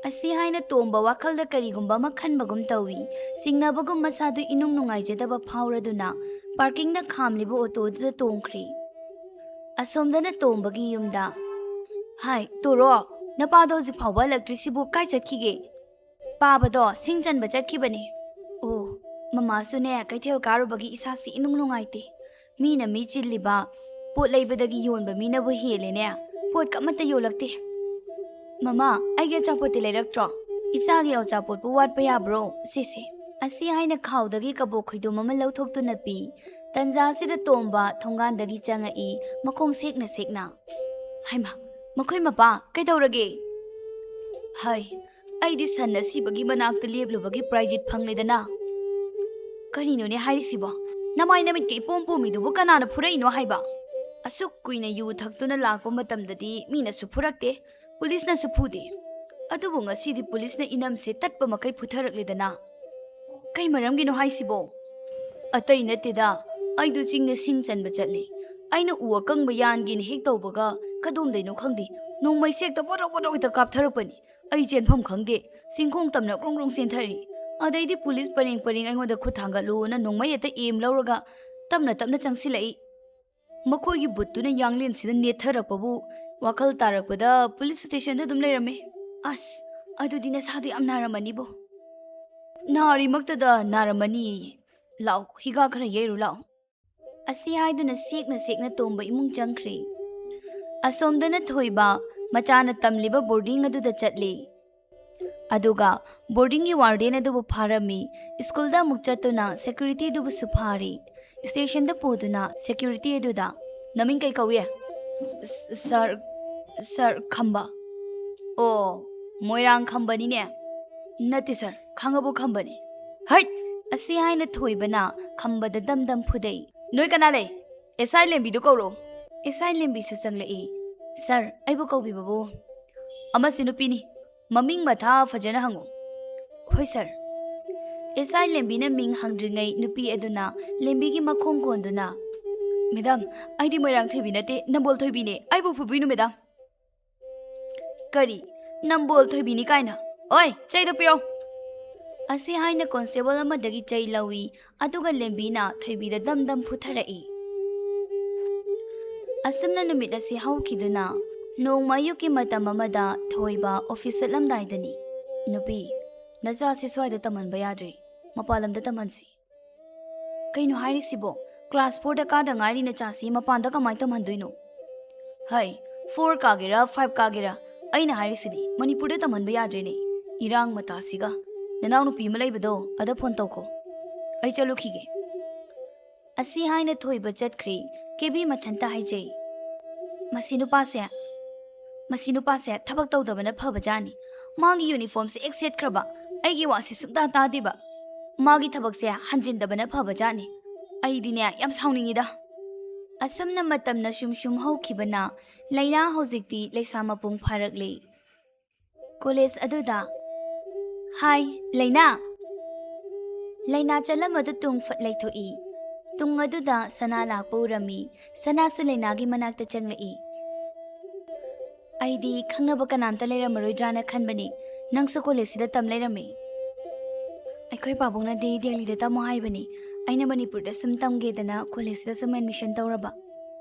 ꯑꯁꯤ ꯍꯥꯏꯅ ꯇꯣꯝꯕ ꯋꯥꯈꯜꯗ ꯀꯔꯤꯒꯨꯝꯕ ꯑꯃ ꯈꯟꯕꯒꯨꯝ ꯇꯧꯏ꯫ ꯆꯤꯡꯅꯕꯒꯨꯝ ꯃꯁꯥꯗꯨ ꯏꯅꯨꯡ ꯅꯨꯡꯉꯥꯏꯖꯗꯕ ꯐꯥꯎꯔꯗꯨꯅ ꯄꯥꯔꯀꯤꯡꯗ ꯈꯥꯝꯂꯤꯕ ꯑꯣꯇꯣꯗꯨꯗ ꯇꯣꯡꯈ꯭ꯔꯦ꯫ ꯑꯁꯣꯝꯗꯅ ꯇꯣꯝꯕꯒꯤ ꯌꯨꯝꯗ, "ꯍꯥꯏ, ꯇꯣꯔꯣ, ꯅꯄꯥꯗꯣ ꯍꯧꯖꯤꯛ ꯐꯥꯎꯕ ꯍꯜꯂꯛꯇ꯭ꯔꯤꯁꯤꯕꯨ ꯀꯥꯏ ꯆꯠꯈꯤꯒꯦ?" "ꯄꯥꯕꯗꯣ ꯁꯤꯡ ꯆꯟꯕ ꯆꯠꯈꯤꯕꯅꯦ"꯫ "ꯑꯣ, ꯃꯃꯥꯁꯨꯅꯦ ꯀꯩꯊꯦꯜ ꯀꯥꯔꯨꯕꯒꯤ ꯏꯁꯥꯁꯤ ꯏꯅꯨꯡ ꯅꯨꯡꯉꯥꯏꯇꯦ꯫ ꯃꯤꯅ ꯃꯤ ꯆꯤꯜꯂꯤꯕ, ꯄꯣꯠ ꯂꯩꯕꯗꯒꯤ ꯌꯣꯟꯕ ꯃꯤꯅꯕꯨ ꯍꯦꯜꯂꯦꯅꯦ꯫ ꯄꯣꯠꯀ ꯑꯃꯠꯇ ꯌꯣꯜꯂꯛꯇꯦ꯫ ꯃꯃꯥ, ꯑꯩꯒꯤ ꯑꯆꯥꯄꯣꯠꯇꯤ ꯂꯩꯔꯛꯇ꯭ꯔꯣ? ꯏꯆꯥꯒꯤ ꯑꯆꯥꯄꯣꯠꯄꯨ ꯋꯥꯠꯄ ꯌꯥꯕ꯭ꯔꯣ?" ꯁꯤꯁꯦ꯫ ꯑꯁꯤ ꯍꯥꯏꯅ ꯈꯥꯎꯗꯒꯤ ꯀꯕꯣꯛ ꯈꯣꯏꯗꯣꯝ ꯑꯃ ꯂꯧꯊꯣꯛꯇꯨꯅ ꯄꯤ꯫ ꯇꯟꯖꯥꯁꯤꯗ ꯇꯣꯝꯕ ꯊꯣꯡꯒꯥꯟꯗꯒꯤ ꯆꯪꯉꯛꯏ, ꯃꯈꯣꯡ ꯁꯦꯛꯅ ꯁꯦꯛꯅ꯫ "ꯍꯩꯃꯥ, ꯃꯈꯣꯏ ꯃꯄꯥ, ꯀꯩꯗꯧꯔꯒꯦ?" "ꯍꯥꯏ, ꯑꯩꯗꯤ ꯁꯟ ꯑꯁꯤꯕꯒꯤ ꯃꯅꯥꯛꯇ ꯂꯦꯞꯂꯨꯕꯒꯤ ꯄ꯭ꯔꯥꯏꯖꯤꯠ ꯐꯪꯂꯦꯗꯅ"꯫ "ꯀꯔꯤꯅꯣꯅꯦ ꯍꯥꯏꯔꯤꯁꯤꯕꯣ? ꯅꯃꯥꯏ ꯅꯃꯤꯠꯀ ꯏꯄꯣꯝ ꯄꯣꯝꯃꯤꯗꯨꯕꯨ ꯀꯅꯥꯅ ꯐꯨꯔꯛꯏꯅꯣ ꯍꯥꯏꯕ? ꯑꯁꯨꯛ ꯀꯨꯏꯅ ꯌꯨ ꯊꯛꯇꯨꯅ ꯂꯥꯛꯄ ꯃꯇꯝꯗꯗꯤ ꯃꯤꯅꯁꯨ ꯐꯨꯔꯛꯇꯦ, ꯄꯨꯂꯤꯁꯅꯁꯨ ꯐꯨꯗꯦ꯫ ꯑꯗꯨꯕꯨ ꯉꯁꯤꯗꯤ ꯄꯨꯂꯤꯁꯅ ꯏꯅꯝꯁꯦ ꯇꯠꯄ ꯃꯈꯩ ꯐꯨꯊꯔꯛꯂꯦꯗꯅ꯫ ꯀꯩ ꯃꯔꯝꯒꯤꯅꯣ ꯍꯥꯏꯁꯤꯕꯣ?" "ꯑꯇꯩ ꯅꯠꯇꯦꯗ, ꯑꯩꯗꯣ ꯆꯤꯡꯗ ꯁꯤꯡ ꯆꯟꯕ ꯆꯠꯂꯤ꯫ ꯑꯩꯅ ꯎ ꯑꯀꯪꯕ ꯌꯥꯟꯒꯦꯅ ꯍꯦꯛ ꯇꯧꯕꯒ ꯀꯗꯣꯝꯗꯩꯅꯣ ꯈꯪꯗꯦ, ꯅꯣꯡꯃꯩꯁꯦ ꯍꯦꯛꯇ ꯄꯣꯗ꯭ꯔꯣꯛ ꯄꯣꯗ꯭ꯔꯣꯛ ꯍꯦꯛꯇ ꯀꯥꯞꯊꯔꯛꯄꯅꯤ꯫ ꯑꯩ ꯆꯦꯟꯐꯝ ꯈꯪꯗꯦ, ꯆꯤꯡꯈꯣꯡ ꯇꯝꯅ ꯒ꯭ꯔꯣꯡ ꯒ꯭ꯔꯣꯡ ꯆꯦꯟꯊꯔꯤ꯫ ꯑꯗꯩꯗꯤ ꯄꯨꯂꯤꯁ ꯄꯔꯦꯡ ꯄꯔꯦꯡ ꯑꯩꯉꯣꯟꯗ ꯈꯨꯠ ꯊꯥꯡꯒꯠꯂꯨꯅ ꯅꯣꯡꯃꯩ ꯍꯦꯛꯇ ꯑꯦꯝ ꯂꯧꯔꯒ ꯇꯞꯅ ꯇꯞꯅ ꯆꯪꯁꯤꯜꯂꯛꯏ꯫ ꯃꯈꯣꯏꯒꯤ ꯕꯨꯠꯇꯨꯅ ꯌꯥꯡꯂꯦꯟꯁꯤꯗ ꯅꯦꯠꯊꯔꯛꯄꯕꯨ ꯋꯥꯈꯜ ꯇꯥꯔꯛꯄꯗ ꯄꯨꯂꯤꯁ ꯁ꯭ꯇꯦꯁꯟꯗ ꯑꯗꯨꯝ ꯂꯩꯔꯝꯃꯦ꯫ ꯑꯁ, ꯑꯗꯨꯗꯤ ꯅꯁꯥꯗꯣ ꯌꯥꯝ ꯅꯥꯔꯝꯃꯅꯤꯕꯣ"꯫ "ꯅꯥꯔꯤꯃꯛꯇꯗ ꯅꯥꯔꯝꯃꯅꯤ꯫ ꯂꯥꯛꯑꯣ, ꯍꯤꯒꯥ ꯈꯔ ꯌꯩꯔꯨ ꯂꯥꯛꯑꯣ"꯫ ꯑꯁꯤ ꯍꯥꯏꯗꯨꯅ ꯁꯦꯛꯅ ꯁꯦꯛꯅ ꯇꯣꯝꯕ ꯏꯃꯨꯡ ꯆꯪꯈ꯭ꯔꯦ꯫ ꯑꯁꯣꯝꯗꯅ ꯊꯣꯏꯕ ꯃꯆꯥꯅ ꯇꯝꯂꯤꯕ ꯕꯣꯔꯗꯤꯡ ꯑꯗꯨꯗ ꯆꯠꯂꯤ꯫ ꯑꯗꯨꯒ ꯕꯣꯔꯗꯤꯡꯒꯤ ꯋꯥꯔꯗꯦꯟ ꯑꯗꯨꯕꯨ ꯐꯥꯔꯝꯃꯤ꯫ ꯁ꯭ꯀꯨꯜꯗ ꯑꯃꯨꯛ ꯆꯠꯇꯨꯅ ꯁꯦꯀ꯭ꯌꯨꯔꯤꯇꯤ ꯑꯗꯨꯕꯨꯁꯨ ꯐꯥꯔꯤ꯫ ꯁ꯭ꯇꯦꯁꯟꯗ ꯄꯨꯗꯨꯅ ꯁꯦꯀ꯭ꯌꯨꯔꯤꯇꯤ ꯑꯗꯨꯗ, "ꯅꯃꯤꯡ ꯀꯩ ꯀꯧꯏ?" "ꯁ-, ꯁ-, ꯁꯥꯔ, ꯁꯥꯔ ꯈꯝꯕ"꯫ "ꯑꯣ, ꯃꯣꯏꯔꯥꯡ ꯈꯝꯕꯅꯤꯅꯦ"꯫ "ꯅꯠꯇꯦ ꯁꯥꯔ, ꯈꯥꯡꯉꯕꯣꯛ ꯈꯝꯕꯅꯤ"꯫ "ꯍꯩꯠ!" ꯑꯁꯤ ꯍꯥꯏꯅ ꯊꯣꯏꯕꯅ ꯈꯝꯕꯗ ꯗꯝ ꯗꯝ ꯐꯨꯗꯩ꯫ "ꯅꯣꯏ ꯀꯅꯥ ꯂꯩ? ꯑꯦꯁ ꯑꯥꯏ ꯂꯦꯝꯕꯤꯗꯨ ꯀꯧꯔꯣ"꯫ ꯑꯦꯁ ꯑꯥꯏ ꯂꯦꯝꯕꯤꯁꯨ ꯆꯪꯂꯛꯏ꯫ "ꯁꯥꯔ, ꯑꯩꯕꯨ ꯀꯧꯕꯤꯕꯕꯨ"꯫ ꯑꯃꯁꯤ ꯅꯨꯄꯤꯅꯤ꯫ ꯃꯃꯤꯡ ꯃꯊꯥ ꯐꯖꯅ ꯍꯪꯉꯨ꯫ "ꯍꯣꯏ, ꯁꯥꯔ꯫" ꯑꯦꯁ ꯑꯥꯏ ꯂꯦꯝꯕꯤꯅ ꯃꯤꯡ ꯍꯪꯗ꯭ꯔꯤꯉꯩ ꯅꯨꯄꯤ ꯑꯗꯨꯅ ꯂꯦꯝꯕꯤꯒꯤ ꯃꯈꯣꯡ ꯀꯣꯟꯗꯨꯅ, "ꯃꯦꯗꯥꯝ, ꯑꯩꯗꯤ ꯃꯣꯏꯔꯥꯡ ꯊꯣꯏꯕꯤ ꯅꯠꯇꯦ, ꯅꯝꯕꯣꯜ ꯊꯣꯏꯕꯤꯅꯦ꯫ ꯑꯩꯕꯨ ꯐꯨꯕꯤꯅꯨ, ꯃꯦꯗꯥꯝ꯫" "ꯀꯔꯤ? ꯅꯝꯕꯣꯜ ꯊꯣꯏꯕꯤꯅꯤ ꯀꯥꯏꯅ? ꯑꯣꯏ, ꯆꯩꯗꯣ ꯄꯤꯔꯛꯑꯣ!" ꯑꯁꯤ ꯍꯥꯏꯅ ꯀꯣꯟꯁꯇꯦꯕꯜ ꯑꯃꯗꯒꯤ ꯆꯩ ꯂꯧꯏ, ꯑꯗꯨꯒ ꯂꯦꯝꯕꯤꯅ ꯊꯣꯏꯕꯤꯗ ꯗꯝ ꯗꯝ ꯐꯨꯊꯔꯛꯏ꯫ ꯑꯁꯨꯝꯅ ꯅꯨꯃꯤꯠ ꯑꯁꯤ ꯍꯧꯈꯤꯗꯨꯅ, ꯅꯣꯡꯃ ꯑꯌꯨꯛꯀꯤ ꯃꯇꯝ ꯑꯃꯗ ꯊꯣꯏꯕ ꯑꯣꯐꯤꯁ ꯆꯠꯂꯝꯗꯥꯏꯗꯅꯤ꯫ "ꯅꯨꯄꯤ, ꯅꯆꯥꯁꯤ ꯁ꯭ꯋꯥꯏꯗ ꯇꯝꯍꯟꯕ ꯌꯥꯗ꯭ꯔꯦ, ꯃꯄꯥꯟ ꯂꯝꯗ ꯇꯝꯍꯟꯁꯤ꯫" "ꯀꯩꯅꯣ ꯍꯥꯏꯔꯤꯁꯤꯕꯣ? ꯀ꯭ꯂꯥꯁ ꯐꯣꯔꯗ ꯀꯥꯗ ꯉꯥꯏꯔꯤ ꯅꯆꯥꯁꯤ, ꯃꯄꯥꯟꯗ ꯀꯃꯥꯏꯅ ꯇꯝꯍꯟꯗꯣꯏꯅꯣ?" "ꯍꯩ, ꯐꯣꯔ ꯀꯥꯒꯦꯔꯥ, ꯐꯥꯏꯚ ꯀꯥꯒꯦꯔꯥ, ꯑꯩꯅ ꯍꯥꯏꯔꯤꯁꯤꯗꯤ ꯃꯅꯤꯄꯨꯔꯗ ꯇꯝꯍꯟꯕ ꯌꯥꯗ꯭ꯔꯦꯅꯦ, ꯏꯔꯥꯡ ꯃꯇꯥꯁꯤꯒ꯫ ꯅꯅꯥꯎꯅꯨꯄꯤ ꯑꯃ ꯂꯩꯕꯗꯣ, ꯑꯗ ꯐꯣꯟ ꯇꯧꯈꯣ꯫ ꯑꯩ ꯆꯠꯂꯨꯈꯤꯒꯦ꯫" ꯑꯁꯤ ꯍꯥꯏꯅ ꯊꯣꯏꯕ ꯆꯠꯈ꯭ꯔꯦ꯫ ꯀꯦꯕꯤ ꯃꯊꯟꯇ ꯍꯥꯏꯖꯩ, "ꯃꯁꯤ ꯅꯨꯄꯥꯁꯦ, ꯃꯁꯤ ꯅꯨꯄꯥꯁꯦ ꯊꯕꯛ ꯇꯧꯗꯕꯅ ꯐꯕꯖꯥꯠꯅꯤ꯫ ꯃꯥꯒꯤ ꯌꯨꯅꯤꯐꯣꯔꯝꯁꯦ ꯍꯦꯛ ꯁꯦꯠꯈ꯭ꯔꯕ, ꯑꯩꯒꯤ ꯋꯥꯁꯦ ꯁꯨꯡꯇꯥ ꯇꯥꯗꯦꯕ꯫ ꯃꯥꯒꯤ ꯊꯕꯛꯁꯦ ꯍꯟꯖꯤꯟꯗꯕꯅ ꯐꯕꯖꯥꯠꯅꯤ꯫ ꯑꯩꯗꯤꯅꯦ, ꯌꯥꯝ ꯁꯥꯎꯅꯤꯡꯉꯤꯗ꯫" ꯑꯁꯨꯝꯅ ꯃꯇꯝꯅ ꯁꯨꯝ ꯁꯨꯝ ꯍꯧꯈꯤꯕꯅ, ꯂꯩꯅꯥ ꯍꯧꯖꯤꯛꯇꯤ ꯂꯩꯁꯥ ꯃꯄꯨꯡ ꯐꯥꯔꯛꯂꯦ꯫ ꯀꯣꯂꯦꯖ ꯑꯗꯨꯗ, "ꯍꯥꯏ, ꯂꯩꯅꯥ!" ꯂꯩꯅꯥ ꯆꯠꯂꯝꯕꯗꯨ ꯇꯨꯡ ꯐꯠ ꯂꯩꯊꯣꯛꯏ꯫ ꯇꯨꯡ ꯑꯗꯨꯗ ꯁꯅꯥ ꯂꯥꯛꯄ ꯎꯔꯝꯃꯤ꯫ ꯁꯅꯥꯁꯨ ꯂꯩꯅꯥꯒꯤ ꯃꯅꯥꯛꯇ ꯆꯪꯂꯛꯏ꯫ "ꯑꯩꯗꯤ ꯈꯪꯅꯕ ꯀꯅꯥꯝꯇ ꯂꯩꯔꯝꯃꯔꯣꯏꯗ꯭ꯔꯥꯅ ꯈꯟꯕꯅꯤ, ꯅꯪꯁꯨ ꯀꯣꯂꯦꯖꯁꯤꯗ ꯇꯝ ꯂꯩꯔꯝꯃꯤ꯫" "ꯑꯩꯈꯣꯏ ꯄꯥꯕꯨꯡꯅꯗꯤ ꯗꯦꯜꯂꯤꯗ ꯇꯝꯃꯣ ꯍꯥꯏꯕꯅꯤ, ꯑꯩꯅ ꯃꯅꯤꯄꯨꯔꯗ ꯁꯨꯝ ꯇꯝꯒꯦꯗꯅ ꯀꯣꯂꯦꯖꯁꯤꯗ ꯁꯨꯝ ꯑꯦꯗꯃꯤꯁꯟ ꯇꯧꯔꯕ꯫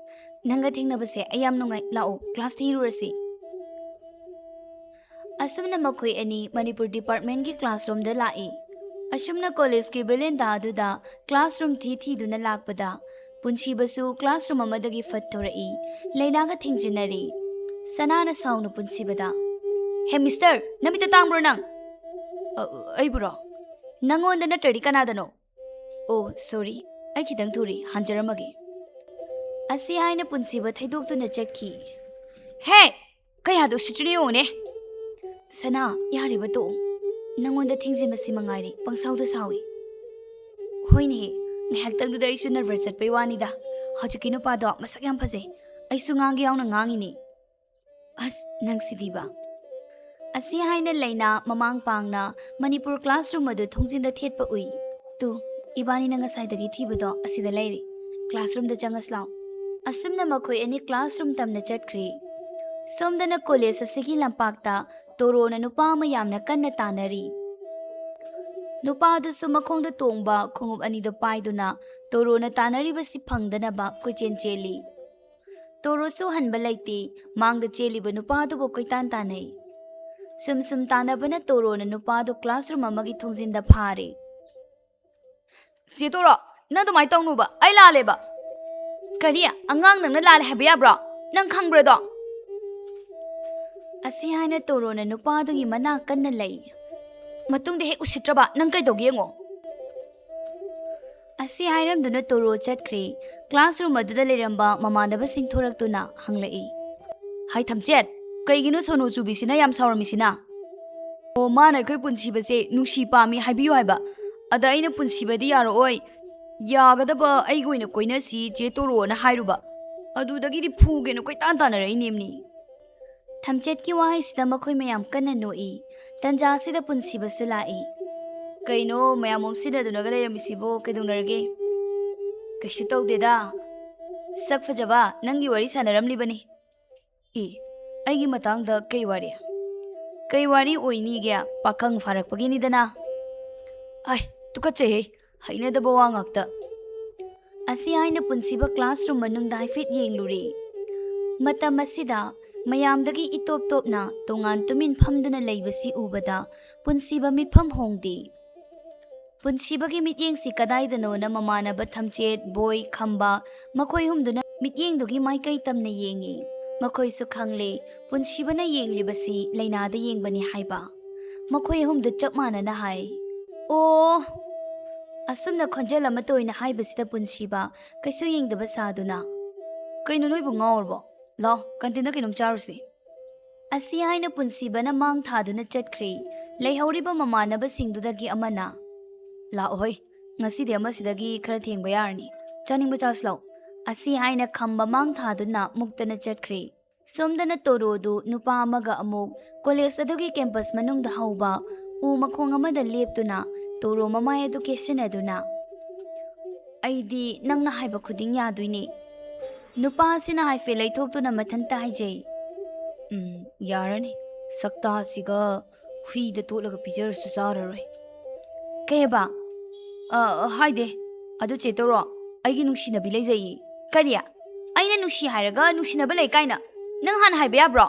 ꯅꯪꯒ ꯊꯦꯡꯅꯕꯁꯦ ꯑꯩ ꯌꯥꯝ ꯅꯨꯡꯉꯥꯏ, ꯂꯥꯛꯑꯣ, ꯀ꯭ꯂꯥꯁ ꯊꯤꯔꯨꯔꯁꯤ꯫" ꯑꯁꯨꯝꯅ ꯃꯈꯣꯏ ꯑꯅꯤ ꯃꯅꯤꯄꯨꯔ ꯗꯤꯄꯥꯔꯠꯃꯦꯟꯒꯤ ꯀ꯭ꯂꯥꯁꯔꯨꯝꯗ ꯂꯥꯛꯏ꯫ ꯑꯁꯨꯝꯅ ꯀꯣꯂꯦꯖꯀꯤ ꯕꯦꯂꯦꯟꯗꯥ ꯑꯗꯨꯗ ꯀ꯭ꯂꯥꯁꯔꯨꯝ ꯊꯤ ꯊꯤꯗꯨꯅ ꯂꯥꯛꯄꯗ, ꯄꯨꯟꯁꯤꯕꯁꯨ ꯀ꯭ꯂꯥꯁꯔꯨꯝ ꯑꯃꯗꯒꯤ ꯐꯠ ꯊꯣꯔꯛꯏ꯫ ꯂꯩꯅꯥꯒ ꯊꯦꯡꯖꯤꯟꯅꯔꯤ꯫ ꯁꯅꯥꯅ ꯁꯥꯎꯅ ꯄꯨꯟꯁꯤꯕꯗ, "ꯍꯦ ꯃꯤꯁꯇꯔ, ꯅꯃꯤꯠꯇ ꯇꯥꯡꯕ꯭ꯔꯣ ꯅꯪ?" "ꯑ, ꯑꯩꯕꯨꯔꯣ? ꯅꯪꯉꯣꯟꯗ ꯅꯠꯇ꯭ꯔꯗꯤ ꯀꯅꯥꯗꯅꯣ?" "ꯑꯣ, ꯁꯣꯔꯤ, ꯑꯩ ꯈꯤꯇꯪ ꯊꯨꯔꯦ, ꯍꯟꯖꯔꯝꯃꯒꯦ꯫" ꯑꯁꯤ ꯍꯥꯏꯅ ꯄꯨꯟꯁꯤꯕ ꯊꯩꯗꯣꯛꯇꯨꯅ ꯆꯠꯈꯤ꯫ "ꯍꯦ! ꯀꯌꯥꯗ ꯎꯁꯤꯠꯇ꯭ꯔꯤꯅꯣ ꯌꯦꯡꯉꯨꯅꯦ!" "ꯁꯅꯥ, ꯌꯥꯔꯦꯕ, ꯇꯣꯛꯑꯣ꯫ ꯅꯪꯉꯣꯟꯗ ꯊꯦꯡꯖꯤꯟꯕꯁꯤ ꯃꯉꯥꯏꯔꯦ, ꯄꯪꯁꯥꯎꯗ ꯁꯥꯎꯏ꯫" "ꯍꯣꯏꯅꯦ, ꯉꯥꯏꯍꯥꯛꯇꯪꯗꯨꯗ ꯑꯩꯁꯨ ꯅꯔꯚꯁ ꯆꯠꯄꯩ ꯋꯥꯅꯤꯗ꯫ ꯍꯧꯖꯤꯛꯀꯤ ꯅꯨꯄꯥꯗꯣ ꯃꯁꯛ ꯌꯥꯝ ꯐꯖꯩ, ꯑꯩꯁꯨ ꯉꯥꯡꯒꯦ ꯌꯥꯎꯅ ꯉꯥꯡꯉꯤꯅꯦ꯫" "ꯑꯁ, ꯅꯪꯁꯤꯗꯤꯕ꯫ ꯑꯁꯤ ꯍꯥꯏꯅ ꯂꯩꯅꯥ ꯃꯃꯥꯡ ꯄꯥꯡꯅ ꯃꯅꯤꯄꯨꯔ classroom ꯑꯗꯨ ꯊꯣꯡꯖꯤꯟꯗ ꯊꯦꯠꯄ ꯎꯏ꯫ "ꯇꯨ, ꯏꯕꯥꯅꯤꯅ ꯉꯁꯥꯏꯗꯒꯤ ꯊꯤꯕꯗꯣ ꯑꯁꯤꯗ ꯂꯩꯔꯦ꯫ Classroomꯗ ꯆꯪꯉꯁꯤ ꯂꯥꯎ꯫" ꯑꯁꯨꯝꯅ ꯃꯈꯣꯏ ꯑꯅꯤ classroom ꯇꯝꯅ ꯆꯠꯈ꯭ꯔꯦ꯫ ꯁꯣꯝꯗꯅ college ꯑꯁꯤꯒꯤ ꯂꯝꯄꯥꯛꯇ ꯇꯣꯔꯣꯅ ꯅꯨꯄꯥ ꯑꯃ ꯌꯥꯝꯅ ꯀꯟꯅ ꯇꯥꯟꯅꯔꯤ꯫ ꯅꯨꯄꯥꯗꯨꯁꯨ ꯃꯈꯣꯡꯗ ꯇꯣꯡꯕ ꯈꯣꯡꯎꯞ ꯑꯅꯤꯗꯨ ꯄꯥꯏꯗꯨꯅ ꯇꯣꯔꯣꯅ ꯇꯥꯟꯅꯔꯤꯕꯁꯤ ꯐꯪꯗꯅꯕ ꯀꯣꯏꯆꯦꯟ ꯆꯦꯜꯂꯤ꯫ ꯇꯣꯔꯣꯁꯨ ꯍꯟꯕ ꯂꯩꯇꯦ, ꯃꯥꯡꯗ ꯆꯦꯜꯂꯤꯕ ꯅꯨꯄꯥꯗꯨꯕꯨ ꯀꯣꯏꯇꯥꯟ ꯇꯥꯟꯅꯩ꯫ ꯁꯨꯝ ꯁꯨꯝ ꯇꯥꯟꯅꯕꯅ ꯇꯣꯔꯣꯅ ꯅꯨꯄꯥꯗꯨ classroom ꯑꯃꯒꯤ ꯊꯣꯡꯖꯤꯟꯗ ꯐꯥꯔꯦ꯫ "ꯆꯦ ꯇꯣꯔꯣ, ꯅꯪ ꯑꯗꯨꯃꯥꯏꯅ ꯇꯧꯅꯨꯕ, ꯑꯩ ꯂꯥꯜꯂꯦꯕ꯫" "ꯀꯔꯤ? ꯑꯉꯥꯡ ꯅꯪꯅ ꯂꯥꯜꯂꯦ ꯍꯥꯏꯕ ꯌꯥꯕ꯭ꯔꯣ? ꯅꯪ ꯈꯪꯕ꯭ꯔꯗꯣ?" ꯑꯁꯤ ꯍꯥꯏꯅ ꯇꯣꯔꯣꯅ ꯅꯨꯄꯥꯗꯨꯒꯤ ꯃꯅꯥ ꯀꯟꯅ ꯂꯩ꯫ "ꯃꯇꯨꯡꯗ ꯍꯦꯛ ꯎꯁꯤꯠꯇ꯭ꯔꯕ ꯅꯪ ꯀꯩꯗꯧꯒꯦ ꯌꯦꯡꯉꯣ꯫" ꯑꯁꯤ ꯍꯥꯏꯔꯝꯗꯨꯅ ꯇꯣꯔꯣ ꯆꯠꯈ꯭ꯔꯦ꯫ Classroom ꯑꯗꯨꯗ ꯂꯩꯔꯝꯕ ꯃꯃꯥꯟꯅꯕꯁꯤꯡ ꯊꯣꯔꯛꯇꯨꯅ ꯍꯪꯂꯛꯏ, "ꯍꯥꯏ ꯊꯝꯆꯦꯠ, ꯀꯩꯒꯤꯅꯣ ꯁꯣꯅꯨ ꯆꯨꯕꯤꯁꯤꯅ ꯌꯥꯝ ꯁꯥꯎꯔꯝꯃꯤꯁꯤꯅ?" "ꯑꯣ, ꯃꯥꯅ ꯑꯩꯈꯣꯏ ꯄꯨꯟꯁꯤꯕꯁꯦ ꯅꯨꯡꯁꯤ ꯄꯥꯝꯃꯤ ꯍꯥꯏꯕꯤꯌꯨ ꯍꯥꯏꯕ꯫ ꯑꯗ ꯑꯩꯅ ꯄꯨꯟꯁꯤꯕꯗꯤ ꯌꯥꯔꯛꯑꯣꯏ, ꯌꯥꯒꯗꯕ ꯑꯩꯒ ꯑꯣꯏꯅ ꯀꯣꯏꯅꯁꯤ ꯆꯦ ꯇꯣꯔꯣꯅ ꯍꯥꯏꯔꯨꯕ꯫ ꯑꯗꯨꯗꯒꯤꯗꯤ ꯐꯨꯒꯦꯅ ꯀꯣꯏꯇꯥꯟ ꯇꯥꯟꯅꯔꯛꯏꯅꯦꯝꯅꯤ꯫" ꯊꯝꯆꯦꯠꯀꯤ ꯋꯥꯍꯩꯁꯤꯗ ꯃꯈꯣꯏ ꯃꯌꯥꯝ ꯀꯟꯅ ꯅꯣꯛꯏ꯫ ꯇꯟꯖꯥ ꯑꯁꯤꯗ ꯄꯨꯟꯁꯤꯕꯁꯨ ꯂꯥꯛꯏ꯫ "ꯀꯩꯅꯣ ꯃꯌꯥꯝ ꯑꯣꯝꯁꯤꯟꯅꯗꯨꯅꯒ ꯂꯩꯔꯝꯃꯤꯁꯤꯕꯣ ꯀꯩꯗꯧꯅꯔꯒꯦ?" "ꯀꯩꯁꯨ ꯇꯧꯗꯦꯗ꯫ ꯁꯛ ꯐꯖꯕ, ꯅꯪꯒꯤ ꯋꯥꯔꯤ ꯁꯥꯟꯅꯔꯝꯂꯤꯕꯅꯤ꯫" "ꯏ, ꯑꯩꯒꯤ ꯃꯇꯥꯡꯗ ꯀꯩ ꯋꯥꯔꯤ?" "ꯀꯩ ꯋꯥꯔꯤ ꯑꯣꯏꯅꯤꯒꯦ? ꯄꯥꯈꯪ ꯐꯥꯔꯛꯄꯒꯤꯅꯤꯗꯅ꯫" "ꯑꯥꯏ, ꯇꯨꯀꯠꯆꯩꯍꯦ, ꯍꯩꯅꯗꯕ ꯋꯥ ꯉꯥꯛꯇ꯫" ꯑꯁꯤ ꯍꯥꯏꯅ ꯄꯨꯟꯁꯤꯕ classroom ꯃꯅꯨꯡꯗ ꯍꯥꯏꯐꯦꯠ ꯌꯦꯡꯂꯨꯔꯦ꯫ ꯃꯇꯝ ꯑꯁꯤꯗ ꯃꯌꯥꯝꯗꯒꯤ ꯏꯇꯣꯞ ꯇꯣꯞꯅ ꯇꯣꯉꯥꯟ ꯇꯨꯃꯤꯟ ꯐꯝꯗꯨꯅ ꯂꯩꯕꯁꯤ ꯎꯕꯗ ꯄꯨꯟꯁꯤꯕ ꯃꯤꯠꯐꯝ ꯍꯣꯡꯗꯦ꯫ ꯄꯨꯟꯁꯤꯕꯒꯤ ꯃꯤꯠꯌꯦꯡꯁꯤ ꯀꯗꯥꯏꯗꯅꯣꯅ ꯃꯃꯥꯟꯅꯕ ꯊꯝꯆꯦꯠ, ꯕꯣꯏ, ꯈꯝꯕ ꯃꯈꯣꯏ ꯑꯍꯨꯝꯗꯨꯅ ꯃꯤꯠꯌꯦꯡꯗꯨꯒꯤ ꯃꯥꯏꯀꯩ ꯇꯝꯅ ꯌꯦꯡꯉꯤ꯫ ꯃꯈꯣꯏꯁꯨ ꯈꯪꯂꯦ, ꯄꯨꯟꯁꯤꯕꯅ ꯌꯦꯡꯂꯤꯕꯁꯤ ꯂꯩꯅꯥꯗ ꯌꯦꯡꯕꯅꯤ ꯍꯥꯏꯕ꯫ ꯃꯈꯣꯏ ꯑꯍꯨꯝꯗꯨ ꯆꯞ ꯃꯥꯟꯅꯅ ꯍꯥꯏ, "ꯑꯣ!" ꯑꯁꯨꯝꯅ ꯈꯣꯟꯖꯦꯜ ꯑꯃꯠꯇ ꯑꯣꯏꯅ ꯍꯥꯏꯕꯁꯤꯗ ꯄꯨꯟꯁꯤꯕ ꯀꯩꯁꯨ ꯌꯦꯡꯗꯕ ꯁꯥꯗꯨꯅ, "ꯀꯩꯅꯣ, ꯅꯣꯏꯕꯨ ꯉꯥꯎꯔꯕꯣ? ꯂꯥꯎ, canteenꯗ ꯀꯩꯅꯣꯝ ꯆꯥꯔꯨꯁꯤ꯫" ꯑꯁꯤ ꯍꯥꯏꯅ ꯄꯨꯟꯁꯤꯕꯅ ꯃꯥꯡ ꯊꯥꯗꯨꯅ ꯆꯠꯈ꯭ꯔꯦ꯫ ꯂꯩꯍꯧꯔꯤꯕ ꯃꯃꯥꯟꯅꯕꯁꯤꯡꯗꯨꯗꯒꯤ ꯑꯃꯅ, "ꯂꯥꯛꯑꯣꯍꯣꯏ, ꯉꯁꯤꯗꯤ ꯑꯃꯁꯤꯗꯒꯤ ꯈꯔ ꯊꯦꯡꯕ ꯌꯥꯔꯅꯤ꯫ ꯆꯥꯅꯤꯡꯕ ꯆꯥꯁꯤ ꯂꯥꯎ꯫" ꯑꯁꯤ ꯍꯥꯏꯅ ꯈꯝꯕ ꯃꯥꯡ ꯊꯥꯗꯨꯅ ꯃꯨꯛꯇꯅ ꯆꯠꯈ꯭ꯔꯦ꯫ ꯁꯣꯝꯗꯅ ꯇꯣꯔꯣꯗꯨ ꯅꯨꯄꯥ ꯑꯃꯒ ꯑꯃꯨꯛ ꯀꯣꯂꯦꯖ ꯑꯗꯨꯒꯤ ꯀꯦꯝꯄꯁ ꯃꯅꯨꯡꯗ ꯍꯧꯕ ꯎ ꯃꯈꯣꯡ ꯑꯃꯗ ꯂꯦꯞꯇꯨꯅ ꯇꯣꯔꯣ ꯃꯃꯥꯏ ꯑꯗꯨ ꯀꯦꯁꯤꯟꯅꯗꯨꯅ, "ꯑꯩꯗꯤ ꯅꯪꯅ ꯍꯥꯏꯕ ꯈꯨꯗꯤꯡ ꯌꯥꯗꯣꯏꯅꯦ꯫" ꯅꯨꯄꯥ ꯑꯁꯤꯅ ꯍꯥꯏꯐꯦꯠ ꯂꯩꯊꯣꯛꯇꯨꯅ ꯃꯊꯟꯇ ꯍꯥꯏꯖꯩ, "ꯎꯝ, ꯌꯥꯔꯅꯤ꯫ ꯁꯛꯇꯥꯁꯤꯒ ꯍꯨꯏꯗ ꯇꯣꯠꯂꯒ ꯄꯤꯖꯔꯁꯨ ꯆꯥꯔꯔꯣꯏ꯫" "ꯀꯩ ꯍꯥꯏꯕ?" "ꯑ, ꯍꯥꯏꯗꯦ꯫ ꯑꯗꯨ ꯆꯦ ꯇꯣꯔꯣ, ꯑꯩꯒꯤ ꯅꯨꯡꯁꯤꯅꯕꯤ ꯂꯩꯖꯩꯌꯦ꯫" "ꯀꯔꯤ? ꯑꯩꯅ ꯅꯨꯡꯁꯤ ꯍꯥꯏꯔꯒ ꯅꯨꯡꯁꯤꯅꯕ ꯂꯩ ꯀꯥꯏꯅ? ꯅꯪ ꯍꯥꯟꯅ ꯍꯥꯏꯕ ꯌꯥꯕ꯭ꯔꯣ?"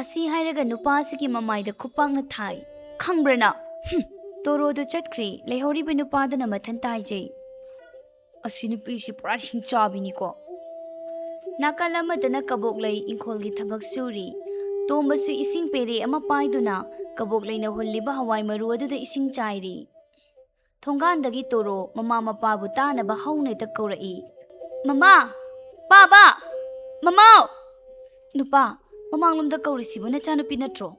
ꯑꯁꯤ ꯍꯥꯏꯔꯒ ꯅꯨꯄꯥ ꯑꯁꯤꯒꯤ ꯃꯃꯥꯏꯗ ꯈꯨꯄꯥꯛꯅ ꯊꯥꯏ꯫ "ꯈꯪꯕ꯭ꯔꯥ ꯅꯪ?" ꯍꯨꯝ꯫ ꯇꯣꯔꯣꯗꯨ ꯆꯠꯈ꯭ꯔꯦ꯫ ꯂꯩꯍꯧꯔꯤꯕ ꯅꯨꯄꯥꯗꯨꯅ ꯃꯊꯟꯇ ꯍꯥꯏꯖꯩ, "ꯑꯁꯤ ꯅꯨꯄꯤꯁꯤ ꯄꯨꯔꯥ ꯍꯤꯡꯆꯥꯕꯤꯅꯤꯀꯣ꯫" ꯅꯥꯀꯜ ꯑꯃꯗꯅ ꯀꯕꯣꯛꯂꯩ ꯏꯪꯈꯣꯜꯒꯤ ꯊꯕꯛ ꯁꯨꯔꯤ꯫ ꯇꯣꯝꯕꯁꯨ ꯏꯁꯤꯡ ꯄꯦꯔꯦ ꯑꯃ ꯄꯥꯏꯗꯨꯅ ꯀꯕꯣꯛꯂꯩꯅ ꯍꯨꯜꯂꯤꯕ ꯍꯋꯥꯏ ꯃꯔꯨ ꯑꯗꯨꯗ ꯏꯁꯤꯡ ꯆꯥꯏꯔꯤ꯫ ꯊꯣꯡꯒꯥꯟꯗꯒꯤ ꯇꯣꯔꯣ ꯃꯃꯥ ꯃꯄꯥꯕꯨ ꯇꯥꯅꯕ ꯍꯧꯅ ꯍꯦꯛꯇ ꯀꯧꯔꯛꯏ, "ꯃꯃꯥ! ꯄꯥꯕ! ꯃꯃꯥꯎ!" "ꯅꯨꯄꯥ, ꯃꯃꯥꯡꯂꯣꯝꯗ ꯀꯧꯔꯤꯁꯤꯕꯨ ꯅꯆꯥꯅꯨꯄꯤ ꯅꯠꯇ꯭ꯔꯣ?"